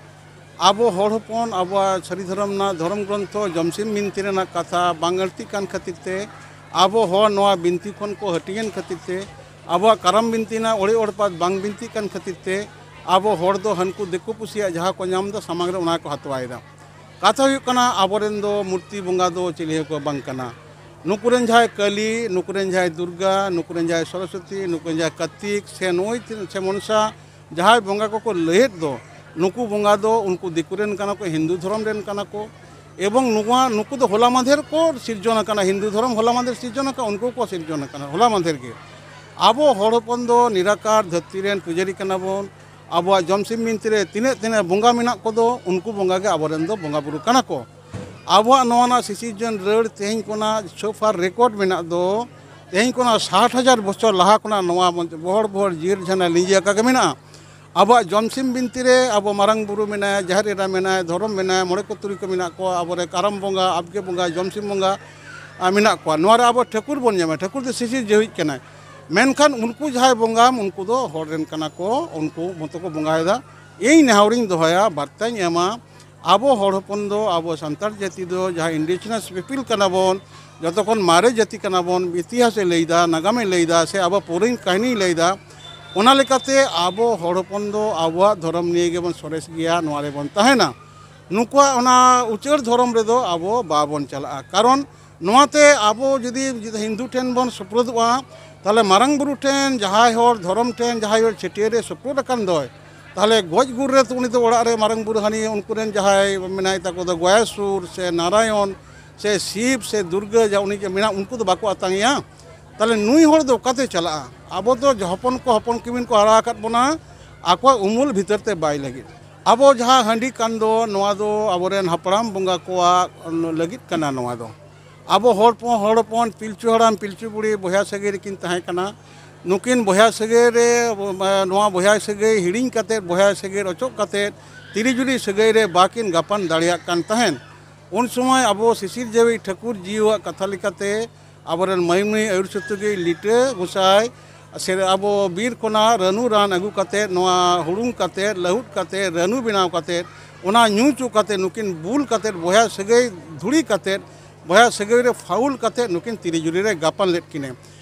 ᱟᱵᱚ ᱦᱚᱲ ᱦᱚᱯᱚᱱ ᱟᱵᱚᱣᱟᱜ ᱥᱟᱹᱨᱤ ᱫᱷᱚᱨᱚᱢ ᱨᱮᱱᱟᱜ ᱫᱷᱚᱨᱚᱢ ᱜᱨᱚᱱᱛᱷᱚ ᱡᱚᱢᱥᱤᱢ ᱵᱤᱱᱛᱤ ᱨᱮᱱᱟᱜ ᱠᱟᱛᱷᱟ ᱵᱟᱝ ᱟᱹᱲᱛᱤᱜ ᱠᱟᱱ ᱠᱷᱟᱹᱛᱤᱨ ᱛᱮ, ᱟᱵᱚ ᱦᱚᱲ ᱱᱚᱣᱟ ᱵᱤᱱᱛᱤ ᱠᱷᱚᱱ ᱠᱚ ᱦᱟᱹᱴᱤᱧᱮᱱ ᱠᱷᱟᱹᱛᱤᱨ ᱛᱮ, ᱟᱵᱚᱣᱟᱜ ᱠᱟᱨᱟᱢ ᱵᱤᱱᱛᱤ ᱨᱮᱱᱟᱜ ᱚᱲᱮ ᱚᱲᱯᱟᱛ ᱵᱟᱝ ᱵᱤᱱᱛᱤᱜ ᱠᱟᱱ ᱠᱷᱟᱹᱛᱤᱨ ᱛᱮ, ᱟᱵᱚ ᱦᱚᱲ ᱫᱚ ᱦᱟᱹᱱᱠᱩ ᱫᱤᱠᱩ ᱯᱩᱥᱤᱭᱟᱜ ᱡᱟᱦᱟᱸ ᱠᱚ ᱧᱟᱢ ᱮᱫᱟ, ᱥᱟᱢᱟᱝ ᱨᱮ ᱚᱱᱟ ᱠᱚ ᱦᱟᱛᱟᱣᱮᱫᱟ᱾ ᱠᱟᱛᱷᱟ ᱦᱩᱭᱩᱜ ᱠᱟᱱᱟ, ᱟᱵᱚᱨᱮᱱ ᱫᱚ ᱢᱩᱨᱛᱤ ᱵᱚᱸᱜᱟ ᱫᱚ ᱪᱤᱞᱤ ᱦᱚᱸᱠᱚ ᱵᱟᱝ ᱠᱟᱱᱟ᱾ ᱱᱩᱠᱩ ᱨᱮᱱ ᱡᱟᱦᱟᱸᱭ ᱠᱟᱹᱞᱤ, ᱱᱩᱠᱩ ᱨᱮᱱ ᱡᱟᱦᱟᱸᱭ ᱫᱩᱨᱜᱟ, ᱱᱩᱠᱩ ᱨᱮᱱ ᱡᱟᱦᱟᱸᱭ ᱥᱚᱨᱚᱥᱚᱛᱤ, ᱱᱩᱠᱩ ᱨᱮᱱ ᱡᱟᱦᱟᱸᱭ ᱠᱟᱨᱛᱤᱠ, ᱥᱮ ᱱᱩᱭ ᱛᱤᱱ-, ᱥᱮ ᱢᱚᱱᱥᱟ, ᱡᱟᱦᱟᱸᱭ ᱵᱚᱸᱜᱟ ᱠᱚᱠᱚ ᱞᱟᱹᱭᱮᱫ ᱫᱚ, ᱱᱩᱠᱩ ᱵᱚᱸᱜᱟ ᱫᱚ ᱩᱱᱠᱩ ᱫᱤᱠᱩ ᱨᱮᱱ ᱠᱟᱱᱟ ᱠᱚ, ᱦᱤᱱᱫᱩ ᱫᱷᱚᱨᱚᱢ ᱨᱮᱱ ᱠᱟᱱᱟ ᱠᱚ᱾ ᱮᱵᱚᱝ ᱱᱚᱣᱟ, ᱱᱩᱠᱩ ᱫᱚ ᱦᱚᱞᱟ ᱢᱟᱫᱷᱮᱨ ᱠᱚ ᱥᱤᱨᱡᱚᱱ ᱟᱠᱟᱱᱟ, ᱦᱤᱱᱫᱩ ᱫᱷᱚᱨᱚᱢ ᱦᱚᱞᱟ ᱢᱟᱫᱷᱮᱨ ᱥᱤᱨᱡᱚᱱ ᱟᱠᱟᱱᱟ, ᱩᱱᱠᱩ ᱠᱚ ᱥᱤᱨᱡᱚᱱ ᱟᱠᱟᱱᱟ ᱦᱚᱞᱟ ᱢᱟᱫᱷᱮᱨ ᱜᱮ᱾ ᱟᱵᱚ ᱦᱚᱲ ᱦᱚᱯᱚᱱ ᱫᱚ ᱱᱤᱨᱟᱠᱟᱨ ᱫᱷᱟᱹᱨᱛᱤ ᱨᱮᱱ ᱯᱩᱡᱟᱹᱨᱤ ᱠᱟᱱᱟ ᱵᱚᱱ᱾ ᱟᱵᱚᱣᱟᱜ ᱡᱚᱢᱥᱤᱢ ᱵᱤᱱᱛᱤ ᱨᱮ ᱛᱤᱱᱟᱹᱜ ᱛᱤᱱᱟᱹᱜ ᱵᱚᱸᱜᱟ ᱢᱮᱱᱟᱜ ᱠᱚᱫᱚ, ᱩᱱᱠᱩ ᱵᱚᱸᱜᱟ ᱜᱮ ᱟᱵᱚᱨᱮᱱ ᱫᱚ ᱵᱚᱸᱜᱟ ᱵᱩᱨᱩ ᱠᱟᱱᱟ ᱠᱚ᱾ ᱟᱵᱚᱣᱟᱜ ᱱᱚᱣᱟ ᱨᱮᱱᱟᱜ ᱥᱤᱥᱤᱨᱡᱚᱱ ᱨᱟᱹᱲ ᱛᱮᱦᱮᱧ ᱠᱷᱚᱱᱟᱜ so far record ᱢᱮᱱᱟᱜ ᱫᱚ, ᱛᱮᱦᱮᱧ ᱠᱷᱚᱱᱟᱜ ᱥᱟᱴ ᱦᱟᱡᱟᱨ ᱵᱚᱪᱷᱚᱨ ᱞᱟᱦᱟ ᱠᱷᱚᱱᱟᱜ ᱱᱚᱣᱟ ᱵᱚᱦᱚᱲ ᱵᱚᱦᱚᱲ ᱡᱤᱭᱟᱹᱲ ᱡᱷᱟᱨᱱᱟ ᱞᱤᱸᱡᱤ ᱟᱠᱟ ᱜᱮ ᱢᱮᱱᱟᱜᱼᱟ᱾ ᱟᱵᱚᱣᱟᱜ ᱡᱚᱢᱥᱤᱢ ᱵᱤᱱᱛᱤ ᱨᱮ ᱟᱵᱚ ᱢᱟᱨᱟᱝ ᱵᱩᱨᱩ ᱢᱮᱱᱟᱭᱟ, ᱡᱟᱦᱮᱨ ᱮᱨᱟ ᱢᱮᱱᱟᱭᱟ, ᱫᱷᱚᱨᱚᱢ ᱢᱮᱱᱟᱭᱟ, ᱢᱚᱬᱮ ᱠᱚ ᱛᱩᱨᱩᱭ ᱠᱚ ᱢᱮᱱᱟᱜ ᱠᱚᱣᱟ, ᱟᱵᱚᱨᱮ ᱠᱟᱨᱟᱢ ᱵᱚᱸᱜᱟ, ᱟᱵᱜᱮ ᱵᱚᱸᱜᱟ, ᱡᱚᱢᱥᱤᱢ ᱵᱚᱸᱜᱟ, ᱟ, ᱢᱮᱱᱟᱜ ᱠᱚᱣᱟ᱾ ᱱᱚᱣᱟ ᱨᱮ ᱟᱵᱚ ᱴᱷᱟᱹᱠᱩᱨ ᱵᱚᱱ ᱧᱟᱢᱟ, ᱴᱷᱟᱹᱠᱩᱨ ᱫᱚ ᱥᱤᱥᱤᱨ ᱡᱤᱣᱤᱡ ᱠᱟᱱᱟᱭ᱾ ᱢᱮᱱᱠᱷᱟᱱ ᱩᱱᱠᱩ ᱡᱟᱦᱟᱸᱭ ᱵᱚᱸᱜᱟ, ᱩᱱᱠᱩ ᱫᱚ ᱦᱚᱲ ᱨᱮᱱ ᱠᱟᱱᱟ ᱠᱚ, ᱩᱱᱠᱩ ᱢᱚᱛᱚ ᱠᱚ ᱵᱚᱸᱜᱟᱭᱮᱫᱟ᱾ ᱤᱧ ᱱᱮᱦᱚᱨᱤᱧ ᱫᱚᱦᱚᱭᱟ, ᱵᱟᱨᱛᱟᱧ ᱮᱢᱟ, ᱟᱵᱚ ᱦᱚᱲ ᱦᱚᱯᱚᱱ ᱫᱚ, ᱟᱵᱚ ᱥᱟᱱᱛᱟᱲ ᱡᱟᱹᱛᱤ ᱫᱚ ᱡᱟᱦᱟᱸ indigenous people ᱠᱟᱱᱟ ᱵᱚᱱ, ᱡᱚᱛᱚ ᱠᱷᱚᱱ ᱢᱟᱨᱮ ᱡᱟᱹᱛᱤ ᱠᱟᱱᱟ ᱵᱚᱱ, ᱤᱛᱤᱦᱟᱥᱮ ᱞᱟᱹᱭᱫᱟ, ᱱᱟᱜᱟᱢᱮ ᱞᱟᱹᱭᱫᱟ, ᱥᱮ ᱟᱵᱚ ᱯᱩᱨᱟᱹᱧ ᱠᱟᱹᱦᱱᱤᱭ ᱞᱟᱹᱭᱫᱟ, ᱚᱱᱟ ᱞᱮᱠᱟᱛᱮ ᱟᱵᱚ ᱦᱚᱲ ᱦᱚᱯᱚᱱ ᱫᱚ ᱟᱵᱚᱣᱟᱜ ᱫᱷᱚᱨᱚᱢ ᱱᱤᱭᱮ ᱜᱮᱵᱚᱱ ᱥᱚᱨᱮᱥ ᱜᱮᱭᱟ, ᱱᱚᱣᱟ ᱨᱮᱵᱚᱱ ᱛᱟᱦᱮᱱᱟ᱾ ᱱᱩᱠᱩᱣᱟᱜ ᱚᱱᱟ ᱩᱪᱟᱹᱲ ᱫᱷᱚᱨᱚᱢ ᱨᱮᱫᱚ ᱟᱵᱚ ᱵᱟᱵᱚᱱ ᱪᱟᱞᱟᱜᱼᱟ᱾ ᱠᱟᱨᱚᱱ ᱱᱚᱣᱟᱛᱮ ᱟᱵᱚ ᱡᱩᱫᱤ, ᱡᱩᱫᱤ ᱦᱤᱱᱫᱩ ᱴᱷᱮᱱ ᱵᱚᱱ ᱥᱩᱯᱨᱩᱫᱚᱜᱼᱟ, ᱛᱟᱦᱚᱞᱮ ᱢᱟᱨᱟᱝ ᱵᱩᱨᱩ ᱴᱷᱮᱱ, ᱡᱟᱦᱟᱸᱭ ᱦᱚᱲ ᱫᱷᱚᱨᱚᱢ ᱴᱷᱮᱱ, ᱡᱟᱦᱟᱸᱭ ᱦᱚᱲ ᱪᱷᱟᱹᱴᱭᱟᱹᱨ ᱨᱮ ᱥᱩᱯᱨᱩᱫ ᱟᱠᱟᱱ ᱫᱚᱭ, ᱛᱟᱦᱚᱞᱮ ᱜᱚᱡ ᱜᱩᱨ ᱨᱮ ᱛᱚ ᱩᱱᱤ ᱫᱚ ᱚᱲᱟᱜ ᱨᱮ ᱢᱟᱨᱟᱝ ᱵᱩᱨᱩ ᱦᱟᱹᱱᱤ ᱩᱱᱠᱩ ᱨᱮᱱ ᱡᱟᱦᱟᱸᱭ ᱢᱮᱱᱟᱭ ᱛᱟᱠᱚ ᱫᱚ ᱜᱚᱭᱟᱥᱩᱨ ᱥᱮ ᱱᱟᱨᱟᱭᱚᱱ ᱥᱮ ᱥᱤᱵ ᱥᱮ ᱫᱩᱨᱜᱟᱹ ᱡᱟᱦᱟᱸ ᱩᱱᱤ ᱡᱮ ᱢᱮᱱᱟᱜ, ᱩᱱᱠᱩ ᱫᱚ ᱵᱟᱠᱚ ᱟᱛᱟᱝ ᱮᱭᱟ᱾ ᱛᱟᱦᱚᱞᱮ ᱱᱩᱭ ᱦᱚᱲ ᱫᱚ ᱚᱠᱟᱛᱮ ᱪᱟᱞᱟᱜᱼᱟ? ᱟᱵᱚ ᱫᱚ ᱦᱚᱯᱚᱱ ᱠᱚ, ᱦᱚᱯᱚᱱ ᱠᱤᱢᱤᱱ ᱠᱚ ᱦᱟᱨᱟ ᱟᱠᱟᱫ ᱵᱚᱱᱟ ᱟᱠᱚᱣᱟᱜ ᱩᱢᱩᱞ ᱵᱷᱤᱛᱟᱹᱨ ᱛᱮ ᱵᱟᱭ ᱞᱟᱹᱜᱤᱫ᱾ ᱟᱵᱚ ᱡᱟᱦᱟᱸ ᱦᱟᱺᱰᱤ ᱠᱟᱱ ᱫᱚ, ᱱᱚᱣᱟ ᱫᱚ ᱟᱵᱚᱨᱮᱱ ᱦᱟᱯᱲᱟᱢ ᱵᱚᱸᱜᱟ ᱠᱚᱣᱟᱜ ᱞᱟᱹᱜᱤᱫ ᱠᱟᱱᱟ᱾ ᱱᱚᱣᱟ ᱫᱚ ᱟᱵᱚ ᱦᱚᱲ ᱦᱚᱯᱚᱱ, ᱦᱚᱲ ᱦᱚᱯᱚᱱ ᱯᱤᱞᱪᱩ ᱦᱟᱲᱟᱢ ᱯᱤᱞᱪᱩ ᱵᱩᱲᱦᱤ ᱵᱚᱭᱦᱟ ᱥᱟᱹᱜᱟᱹᱭ ᱨᱮᱠᱤᱱ ᱛᱟᱦᱮᱸ ᱠᱟᱱᱟ᱾ ᱱᱩᱠᱤᱱ ᱵᱚᱭᱦᱟ ᱥᱟᱹᱜᱟᱹᱭ ᱨᱮ, ᱱᱚᱣᱟ ᱵᱚᱭᱦᱟ ᱥᱟᱹᱜᱟᱹᱭ ᱦᱤᱲᱤᱧ ᱠᱟᱛᱮᱫ, ᱵᱚᱭᱦᱟ ᱥᱟᱹᱜᱟᱹᱭ ᱚᱪᱚᱜ ᱠᱟᱛᱮᱫ, ᱛᱤᱨᱤ ᱡᱩᱨᱤ ᱥᱟᱹᱜᱟᱹᱭ ᱨᱮ ᱵᱟᱠᱤᱱ ᱜᱟᱯᱟᱱ ᱫᱟᱲᱮᱭᱟᱜ ᱠᱟᱱ ᱛᱟᱦᱮᱸᱫ᱾ ᱩᱱ ᱥᱚᱢᱚᱭ ᱟᱵᱚ ᱥᱤᱥᱤᱨ ᱡᱟᱹᱣᱤᱡ ᱴᱷᱟᱹᱠᱩᱨ ᱡᱤᱣᱤᱣᱟᱜ ᱠᱟᱛᱷᱟ ᱞᱮᱠᱟᱛᱮ, ᱟᱵᱚᱨᱮᱱ ᱢᱟᱹᱭ ᱢᱟᱹᱭ ᱟᱹᱭᱩᱨ ᱥᱩᱛᱩ ᱜᱮ ᱞᱤᱴᱟᱹ ᱜᱚᱸᱥᱟᱭ ᱥᱮ ᱟᱵᱚ ᱵᱤᱨ ᱠᱷᱚᱱᱟᱜ ᱨᱟᱹᱱᱩ ᱨᱟᱱ ᱟᱹᱜᱩ ᱠᱟᱛᱮᱫ, ᱱᱚᱣᱟ ᱦᱩᱲᱩᱝ ᱠᱟᱛᱮᱫ, ᱞᱟᱹᱦᱩᱫ ᱠᱟᱛᱮᱫ, ᱨᱟᱹᱱᱩ ᱵᱮᱱᱟᱣ ᱠᱟᱛᱮᱫ, ᱚᱱᱟ ᱧᱩ ᱪᱚ ᱠᱟᱛᱮ, ᱱᱩᱠᱤᱱ ᱵᱩᱞ ᱠᱟᱛᱮ, ᱵᱚᱭᱦᱟ ᱥᱟᱹᱜᱟᱹᱭ ᱫᱷᱩᱲᱤ ᱠᱟᱛᱮ, ᱵᱚᱭᱦᱟ ᱥᱟᱹᱜᱟᱹᱭ ᱨᱮ ᱯᱷᱟᱣᱩᱞ ᱠᱟᱛᱮ ᱱᱩᱠᱤᱱ ᱛᱤᱨᱤ ᱡᱩᱨᱤ ᱨᱮ ᱜᱟᱯᱟᱱ ᱞᱮᱫ ᱠᱤᱱᱟᱹ᱾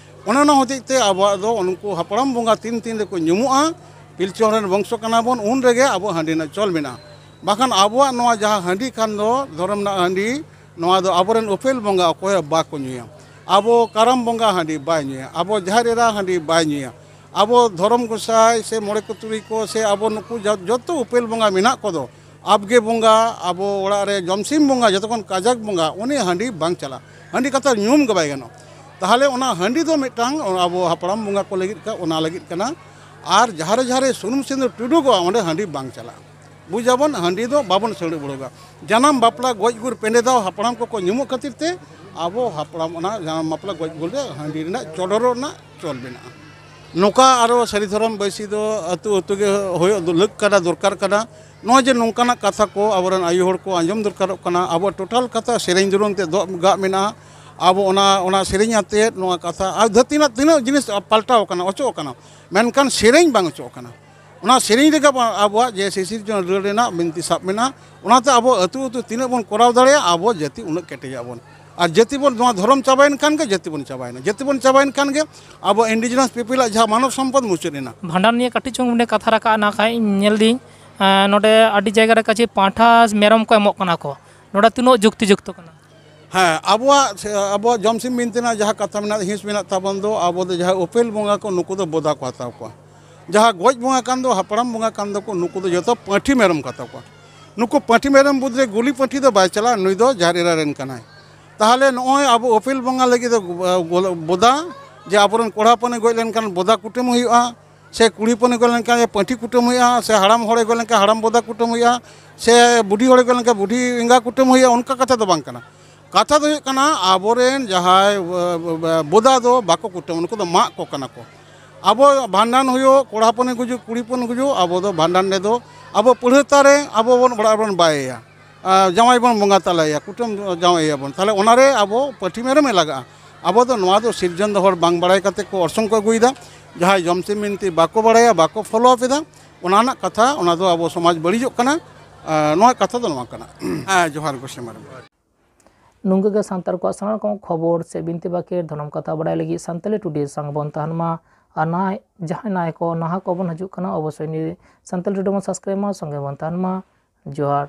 ᱚᱱᱮ ᱚᱱᱟ ᱦᱚᱛᱮᱡ ᱛᱮ ᱟᱵᱚᱣᱟᱜ ᱫᱚ ᱩᱱᱠᱩ ᱦᱟᱯᱲᱟᱢ ᱵᱚᱸᱜᱟ ᱛᱤᱱ ᱛᱤᱱ ᱨᱮᱠᱚ ᱧᱩᱢᱩᱜᱼᱟ, ᱯᱤᱞᱪᱩ ᱦᱟᱲᱟᱢ ᱨᱮᱱ ᱵᱚᱝᱥᱚ ᱠᱟᱱᱟ ᱵᱚᱱ, ᱩᱱ ᱨᱮᱜᱮ ᱟᱵᱚ ᱦᱟᱺᱰᱤ ᱨᱮᱱᱟᱜ ᱪᱚᱞ ᱢᱮᱱᱟᱜᱼᱟ᱾ ᱵᱟᱠᱷᱟᱱ ᱟᱵᱚᱣᱟᱜ ᱱᱚᱣᱟ ᱡᱟᱦᱟᱸ ᱦᱟᱺᱰᱤ ᱠᱷᱟᱱ ᱫᱚ, ᱫᱷᱚᱨᱚᱢ ᱨᱮᱱᱟᱜ ᱦᱟᱺᱰᱤ, ᱱᱚᱣᱟ ᱫᱚ ᱟᱵᱚᱨᱮᱱ ᱩᱯᱮᱞ ᱵᱚᱸᱜᱟ ᱚᱠᱚᱭ ᱦᱚᱸ ᱵᱟᱠᱚ ᱧᱩᱭᱟ᱾ ᱟᱵᱚ ᱠᱟᱨᱟᱢ ᱵᱚᱸᱜᱟ ᱦᱟᱺᱰᱤ ᱵᱟᱭ ᱧᱩᱭᱟ, ᱟᱵᱚ ᱡᱟᱦᱮᱨ ᱮᱨᱟ ᱦᱟᱺᱰᱤ ᱵᱟᱭ ᱧᱩᱭᱟ, ᱟᱵᱚ ᱫᱷᱚᱨᱚᱢ ᱜᱚᱸᱥᱟᱭ ᱥᱮ ᱢᱚᱬᱮ ᱠᱚ ᱛᱩᱨᱩᱭ ᱠᱚ ᱥᱮ ᱟᱵᱚ ᱱᱩᱠᱩ ᱡᱟ-, ᱡᱚᱛᱚ ᱩᱯᱮᱞ ᱵᱚᱸᱜᱟ ᱢᱮᱱᱟᱜ ᱠᱚᱫᱚ, ᱟᱵᱜᱮ ᱵᱚᱸᱜᱟ, ᱟᱵᱚ ᱚᱲᱟᱜ ᱨᱮ ᱡᱚᱢᱥᱤᱢ ᱵᱚᱸᱜᱟ, ᱡᱚᱛᱚ ᱠᱷᱚᱱ ᱠᱟᱡᱟᱠ ᱵᱚᱸᱜᱟ, ᱩᱱᱤ ᱦᱟᱺᱰᱤ ᱵᱟᱝ ᱪᱟᱞᱟᱜᱼᱟ, ᱦᱟᱺᱰᱤ ᱠᱟᱛᱷᱟ ᱧᱩᱢ ᱜᱮ ᱵᱟᱭ ᱜᱟᱱᱚᱜᱼᱟ᱾ ᱛᱟᱦᱚᱞᱮ ᱚᱱᱟ ᱦᱟᱺᱰᱤ ᱫᱚ ᱢᱤᱫᱴᱟᱝ ᱟᱵᱚ ᱦᱟᱯᱲᱟᱢ ᱵᱚᱸᱜᱟ ᱠᱚ ᱞᱟᱹᱜᱤᱫ ᱠᱟ-, ᱚᱱᱟ ᱞᱟᱹᱜᱤᱫ ᱠᱟᱱᱟ᱾ ᱟᱨ ᱡᱟᱦᱟᱸ ᱨᱮ ᱡᱟᱦᱟᱸ ᱨᱮ ᱥᱩᱱᱩᱢ ᱥᱤᱸᱫᱩᱨ ᱴᱩᱰᱩᱜᱚᱜᱼᱟ, ᱚᱸᱰᱮ ᱦᱟᱺᱰᱤ ᱵᱟᱝ ᱪᱟᱞᱟᱜᱼᱟ᱾ ᱵᱩᱡᱟᱵᱚᱱ, ᱦᱟᱺᱰᱤ ᱫᱚ ᱵᱟᱵᱚᱱ ᱥᱟᱹᱲᱩ ᱵᱩᱲᱩᱜᱟ᱾ ᱡᱟᱱᱟᱢ, ᱵᱟᱯᱞᱟ, ᱜᱚᱡ, ᱜᱩᱨ, ᱯᱮᱸᱰᱮ ᱫᱟᱣ ᱦᱟᱯᱲᱟᱢ ᱠᱚᱠᱚ ᱧᱩᱢᱚᱜ ᱠᱷᱟᱹᱛᱤᱨ ᱛᱮ ᱟᱵᱚ ᱦᱟᱯᱲᱟᱢ ᱚᱱᱟ ᱡᱟᱱᱟᱢ, ᱵᱟᱯᱞᱟ, ᱜᱚᱡ, ᱜᱩᱨ ᱨᱮ ᱦᱟᱺᱰᱤ ᱨᱮᱱᱟᱜ ᱪᱚᱰᱚᱨᱚᱜ ᱨᱮᱱᱟᱜ ᱪᱚᱞ ᱢᱮᱱᱟᱜᱼᱟ᱾ ᱱᱚᱝᱠᱟ ᱟᱨᱚ ᱥᱟᱹᱨᱤ ᱫᱷᱚᱨᱚᱢ ᱵᱟᱹᱭᱥᱤ ᱫᱚ ᱟᱹᱛᱩ ᱟᱹᱛᱩ ᱜᱮ ᱦᱩᱭᱩᱜ ᱫᱚ ᱞᱟᱹᱠ ᱠᱟᱱᱟ, ᱫᱚᱨᱠᱟᱨ ᱠᱟᱱᱟ᱾ ᱱᱚᱜᱼᱚᱭ ᱡᱮ ᱱᱚᱝᱠᱟᱱᱟᱜ ᱠᱟᱛᱷᱟ ᱠᱚ ᱟᱵᱚᱨᱮᱱ ᱟᱭᱳ ᱦᱚᱲ ᱠᱚ ᱟᱸᱡᱚᱢ ᱫᱚᱨᱠᱟᱨᱚᱜ ᱠᱟᱱᱟ᱾ ᱟᱵᱚᱣᱟᱜ ᱴᱳᱴᱟᱞ ᱠᱟᱛᱷᱟ ᱥᱮᱨᱮᱧ ᱫᱩᱨᱟᱹᱝ ᱛᱮ ᱫᱚᱦᱚ ᱜᱟᱜ ᱢᱮᱱᱟᱜᱼᱟ᱾ ᱟᱵᱚ ᱚᱱᱟ, ᱚᱱᱟ ᱥᱮᱨᱮᱧ ᱟᱛᱮᱫ ᱱᱚᱣᱟ ᱠᱟᱛᱷᱟ ᱟᱨ ᱫᱷᱟᱹᱨᱛᱤ ᱨᱮᱱᱟᱜ ᱛᱤᱱᱟᱹᱜ ᱡᱤᱱᱤᱥ ᱯᱟᱞᱴᱟᱣ ᱟᱠᱟᱱᱟ, ᱚᱪᱚᱜ ᱟᱠᱟᱱᱟ, ᱢᱮᱱᱠᱷᱟᱱ ᱥᱮᱨᱮᱧ ᱵᱟᱝ ᱚᱪᱚᱜ ᱟᱠᱟᱱᱟ᱾ ᱚᱱᱟ ᱥᱮᱨᱮᱧ ᱨᱮᱜᱮ ᱟᱵᱚ-, ᱟᱵᱚᱣᱟᱜ ᱡᱮ ᱥᱤᱥᱤᱨ ᱡᱚᱱᱚᱜ ᱨᱟᱹᱲ ᱨᱮᱱᱟᱜ ᱵᱤᱱᱛᱤ ᱥᱟᱵ ᱢᱮᱱᱟᱜᱼᱟ᱾ ᱚᱱᱟᱛᱮ ᱟᱵᱚ ᱟᱹᱛᱩ ᱟᱹᱛᱩ ᱛᱤᱱᱟᱹᱜ ᱵᱚᱱ ᱠᱚᱨᱟᱣ ᱫᱟᱲᱮᱭᱟᱜᱼᱟ, ᱟᱵᱚ ᱡᱟᱹᱛᱤ ᱩᱱᱟᱹᱜ ᱠᱮᱴᱮᱡᱚᱜ ᱟᱵᱚᱱ᱾ ᱟᱨ ᱡᱟᱹᱛᱤ ᱵᱚᱱ, ᱱᱚᱣᱟ ᱫᱷᱚᱨᱚᱢ ᱪᱟᱵᱟᱭᱮᱱ ᱠᱷᱟᱱ ᱜᱮ ᱡᱟᱹᱛᱤ ᱵᱚᱱ ᱪᱟᱵᱟᱭᱮᱱᱟ᱾ ᱡᱟᱹᱛᱤ ᱵᱚᱱ ᱪᱟᱵᱟᱭᱮᱱ ᱠᱷᱟᱱ ᱜᱮ ᱟᱵᱚ indigenous people ᱟᱜ ᱡᱟᱦᱟᱸ ᱢᱟᱱᱚᱵ ᱥᱚᱢᱯᱚᱫ ᱢᱩᱪᱟᱹᱫ ᱮᱱᱟ᱾ ᱵᱷᱟᱸᱰᱟᱱ ᱱᱤᱭᱮ ᱠᱟᱹᱴᱤᱡ ᱪᱩᱝ ᱚᱸᱰᱮ ᱠᱟᱛᱷᱟ ᱨᱟᱠᱟᱵ ᱮᱱᱟ ᱠᱷᱟᱡ, ᱤᱧ ᱧᱮᱞ ᱫᱤᱧ, ᱮᱸ, ᱱᱚᱰᱮ ᱟᱹᱰᱤ ᱡᱟᱭᱜᱟ ᱨᱮ ᱠᱟᱪᱷᱮ ᱯᱟᱸᱴᱷᱟ ᱢᱮᱨᱚᱢ ᱠᱚ ᱮᱢᱚᱜ ᱠᱟᱱᱟ ᱠᱚ᱾ ᱱᱚᱰᱮ ᱛᱤᱱᱟᱹᱜ ᱡᱩᱠᱛᱤ ᱡᱩᱠᱛᱚ ᱠᱟᱱᱟ? ᱦᱮᱸ, ᱟᱵᱚᱣᱟᱜ, ᱟᱵᱚᱣᱟᱜ ᱡᱚᱢ ᱥᱤᱢ ᱵᱤᱱᱛᱤ ᱨᱮᱱᱟᱜ ᱡᱟᱦᱟᱸ ᱠᱟᱛᱷᱟ ᱢᱮᱱᱟᱜᱼᱟ, ᱦᱤᱸᱥ ᱢᱮᱱᱟᱜ ᱛᱟᱵᱚᱱ ᱫᱚ, ᱟᱵᱚ ᱫᱚ ᱡᱟᱦᱟᱸᱭ ᱩᱯᱮᱞ ᱵᱚᱸᱜᱟ ᱠᱚ, ᱱᱩᱠᱩ ᱫᱚ ᱵᱚᱫᱟ ᱠᱚ ᱦᱟᱛᱟᱣ ᱠᱚᱣᱟ᱾ ᱡᱟᱦᱟᱸ ᱜᱚᱡ ᱵᱚᱸᱜᱟ ᱠᱟᱱ ᱫᱚ, ᱦᱟᱯᱲᱟᱢ ᱵᱚᱸᱜᱟ ᱠᱟᱱ ᱫᱚᱠᱚ, ᱱᱩᱠᱩ ᱫᱚ ᱡᱚᱛᱚ ᱯᱟᱹᱴᱷᱤ ᱢᱮᱨᱚᱢ ᱠᱚ ᱦᱟᱛᱟᱣ ᱠᱚᱣᱟ᱾ ᱱᱩᱠᱩ ᱯᱟᱹᱴᱷᱤ ᱢᱮᱨᱚᱢ ᱵᱩᱫᱽ ᱨᱮ ᱜᱩᱞᱤ ᱯᱟᱹᱴᱷᱤ ᱫᱚ ᱵᱟᱭ ᱪᱟᱞᱟᱜᱼᱟ, ᱱᱩᱭ ᱫᱚ ᱡᱟᱦᱮᱨ ᱮᱨᱟ ᱨᱮᱱ ᱠᱟᱱᱟᱭ᱾ ᱛᱟᱦᱚᱞᱮ ᱱᱚᱜᱼᱚᱭ ᱟᱵᱚ ᱩᱯᱮᱞ ᱵᱚᱸᱜᱟ ᱞᱟᱹᱜᱤᱫ ᱫᱚ, ᱟᱸ, ᱵᱚᱫᱟ, ᱡᱮ ᱟᱵᱚᱨᱮᱱ ᱠᱚᱲᱟ ᱦᱚᱯᱚᱱᱮ ᱜᱚᱡ ᱞᱮᱱᱠᱷᱟᱱ ᱵᱚᱫᱟ ᱠᱩᱴᱟᱹᱢ ᱦᱩᱭᱩᱜᱼᱟ, ᱥᱮ ᱠᱩᱲᱤ ᱦᱚᱯᱚᱱᱮ ᱜᱚᱡ ᱞᱮᱱᱠᱷᱟᱱ ᱯᱟᱹᱴᱷᱤ ᱠᱩᱴᱟᱹᱢ ᱦᱩᱭᱩᱜᱼᱟ, ᱥᱮ ᱦᱟᱲᱟᱢ ᱦᱚᱲᱮ ᱜᱚᱡ ᱞᱮᱱᱠᱷᱟᱱ ᱦᱟᱲᱟᱢ ᱵᱚᱫᱟ ᱠᱩᱴᱟᱹᱢ ᱦᱩᱭᱩᱜᱼᱟ, ᱥᱮ ᱵᱩᱰᱷᱤ ᱦᱚᱲᱮ ᱜᱚᱡ ᱞᱮᱱᱠᱷᱟᱱ ᱵᱩᱰᱷᱤ ᱮᱸᱜᱟ ᱠᱩᱴᱟᱹᱢ ᱦᱩᱭᱩᱜᱼᱟ, ᱚᱱᱠᱟ ᱠᱟᱛᱷᱟ ᱫᱚ ᱵᱟᱝ ᱠᱟᱱᱟ᱾ ᱠᱟᱛᱷᱟ ᱫᱚ ᱦᱩᱭᱩᱜ ᱠᱟᱱᱟ, ᱟᱵᱚᱨᱮᱱ ᱡᱟᱦᱟᱸᱭ, ᱵᱚ-, ᱵᱚ-, ᱵᱚᱫᱟ ᱫᱚ ᱵᱟᱠᱚ ᱠᱩᱴᱟᱹᱢ, ᱩᱱᱠᱩ ᱫᱚ ᱢᱟᱜ ᱠᱚ ᱠᱟᱱᱟ ᱠᱚ᱾ ᱟᱵᱚ ᱵᱷᱟᱸᱰᱟᱱ ᱦᱩᱭᱩᱜ, ᱠᱚᱲᱟ ᱦᱚᱯᱚᱱᱮ ᱜᱩᱡᱩᱜ, ᱠᱩᱲᱤ ᱦᱚᱯᱚᱱᱮ ᱜᱩᱡᱩᱜ, ᱟᱵᱚ ᱫᱚ ᱵᱷᱟᱸᱰᱟᱱ ᱨᱮᱫᱚ ᱟᱵᱚ ᱯᱟᱹᱲᱦᱟᱹ ᱛᱟᱨᱮ ᱟᱵᱚ ᱵᱚᱱ ᱚᱲᱟᱜ ᱨᱮᱵᱚᱱ ᱵᱟᱭᱮᱭᱟ᱾ ᱟᱨ ᱡᱟᱶᱟᱭ ᱵᱚᱱ ᱵᱚᱸᱜᱟ ᱛᱟᱞᱟᱭᱮᱭᱟ, ᱠᱩᱴᱟᱹᱢ ᱡᱟᱶᱟᱭᱮᱭᱟ ᱵᱚᱱ, ᱛᱟᱦᱚᱞᱮ ᱚᱱᱟᱨᱮ ᱟᱵᱚ ᱯᱟᱹᱴᱷᱤ ᱢᱮᱨᱚᱢᱮ ᱞᱟᱜᱟᱜᱼᱟ᱾ ᱟᱵᱚ ᱫᱚ ᱱᱚᱣᱟ ᱫᱚ ᱥᱤᱨᱡᱚᱱ ᱫᱚ ᱦᱚᱲ ᱵᱟᱝ ᱵᱟᱲᱟᱭ ᱠᱟᱛᱮ ᱠᱚ ᱚᱨᱥᱚᱝ ᱠᱚ ᱟᱹᱜᱩᱭᱮᱫᱟ᱾ ᱡᱟᱦᱟᱸᱭ ᱡᱚᱢ ᱥᱤᱢ ᱵᱤᱱᱛᱤ ᱵᱟᱠᱚ ᱵᱟᱲᱟᱭᱟ, ᱵᱟᱠᱚ follow up ᱮᱫᱟ, ᱚᱱᱟ ᱨᱮᱱᱟᱜ ᱠᱟᱛᱷᱟ, ᱚᱱᱟ ᱫᱚ ᱟᱵᱚ ᱥᱚᱢᱟᱡᱽ ᱵᱟᱹᱲᱤᱡᱚᱜ ᱠᱟᱱᱟ᱾ ᱟᱨ ᱱᱚᱣᱟ ᱠᱟᱛᱷᱟ ᱫᱚ ᱱᱚᱣᱟ ᱠᱟᱱᱟ᱾ ᱦᱮᱸ, ᱡᱚᱦᱟᱨ ᱜᱚᱢᱠᱮ ᱢᱟᱨᱰᱤ᱾ ᱱᱚᱝᱠᱟ ᱜᱮ ᱥᱟᱱᱛᱟᱲ ᱠᱚᱣᱟᱜ ᱥᱟᱱᱟᱢ ᱨᱚᱠᱚᱢ ᱠᱷᱚᱵᱚᱨ ᱥᱮ ᱵᱤᱱᱛᱤ ᱵᱟᱠᱷᱮᱲ ᱫᱷᱚᱨᱚᱢ ᱠᱟᱛᱷᱟ ᱵᱟᱲᱟᱭ ᱞᱟᱹᱜᱤᱫ ᱥᱟᱱᱛᱟᱲᱤ ᱴᱩᱰᱮ ᱥᱟᱶ ᱵᱚᱱ ᱛᱟᱦᱮᱱ ᱢᱟ᱾ ᱟᱨ ᱱᱟᱭ ᱡᱟᱦᱟᱸᱭ ᱱᱟᱭ ᱠᱚ ᱱᱟᱦᱟᱜ ᱠᱚᱵᱚᱱ ᱦᱤᱡᱩᱜ ᱠᱟᱱᱟ, ᱚᱵᱚᱥᱥᱳᱭ ᱱᱤᱭᱟᱹ ᱥᱟᱱᱛᱟᱲᱤ ᱴᱩᱰᱮ ᱵᱚᱱ ᱥᱟᱵᱥᱠᱨᱟᱭᱤᱵ ᱢᱟ, ᱥᱚᱸᱜᱮ ᱵᱚᱱ ᱛᱟᱦᱮᱱ ᱢᱟ᱾ ᱡᱚᱦᱟᱨ᱾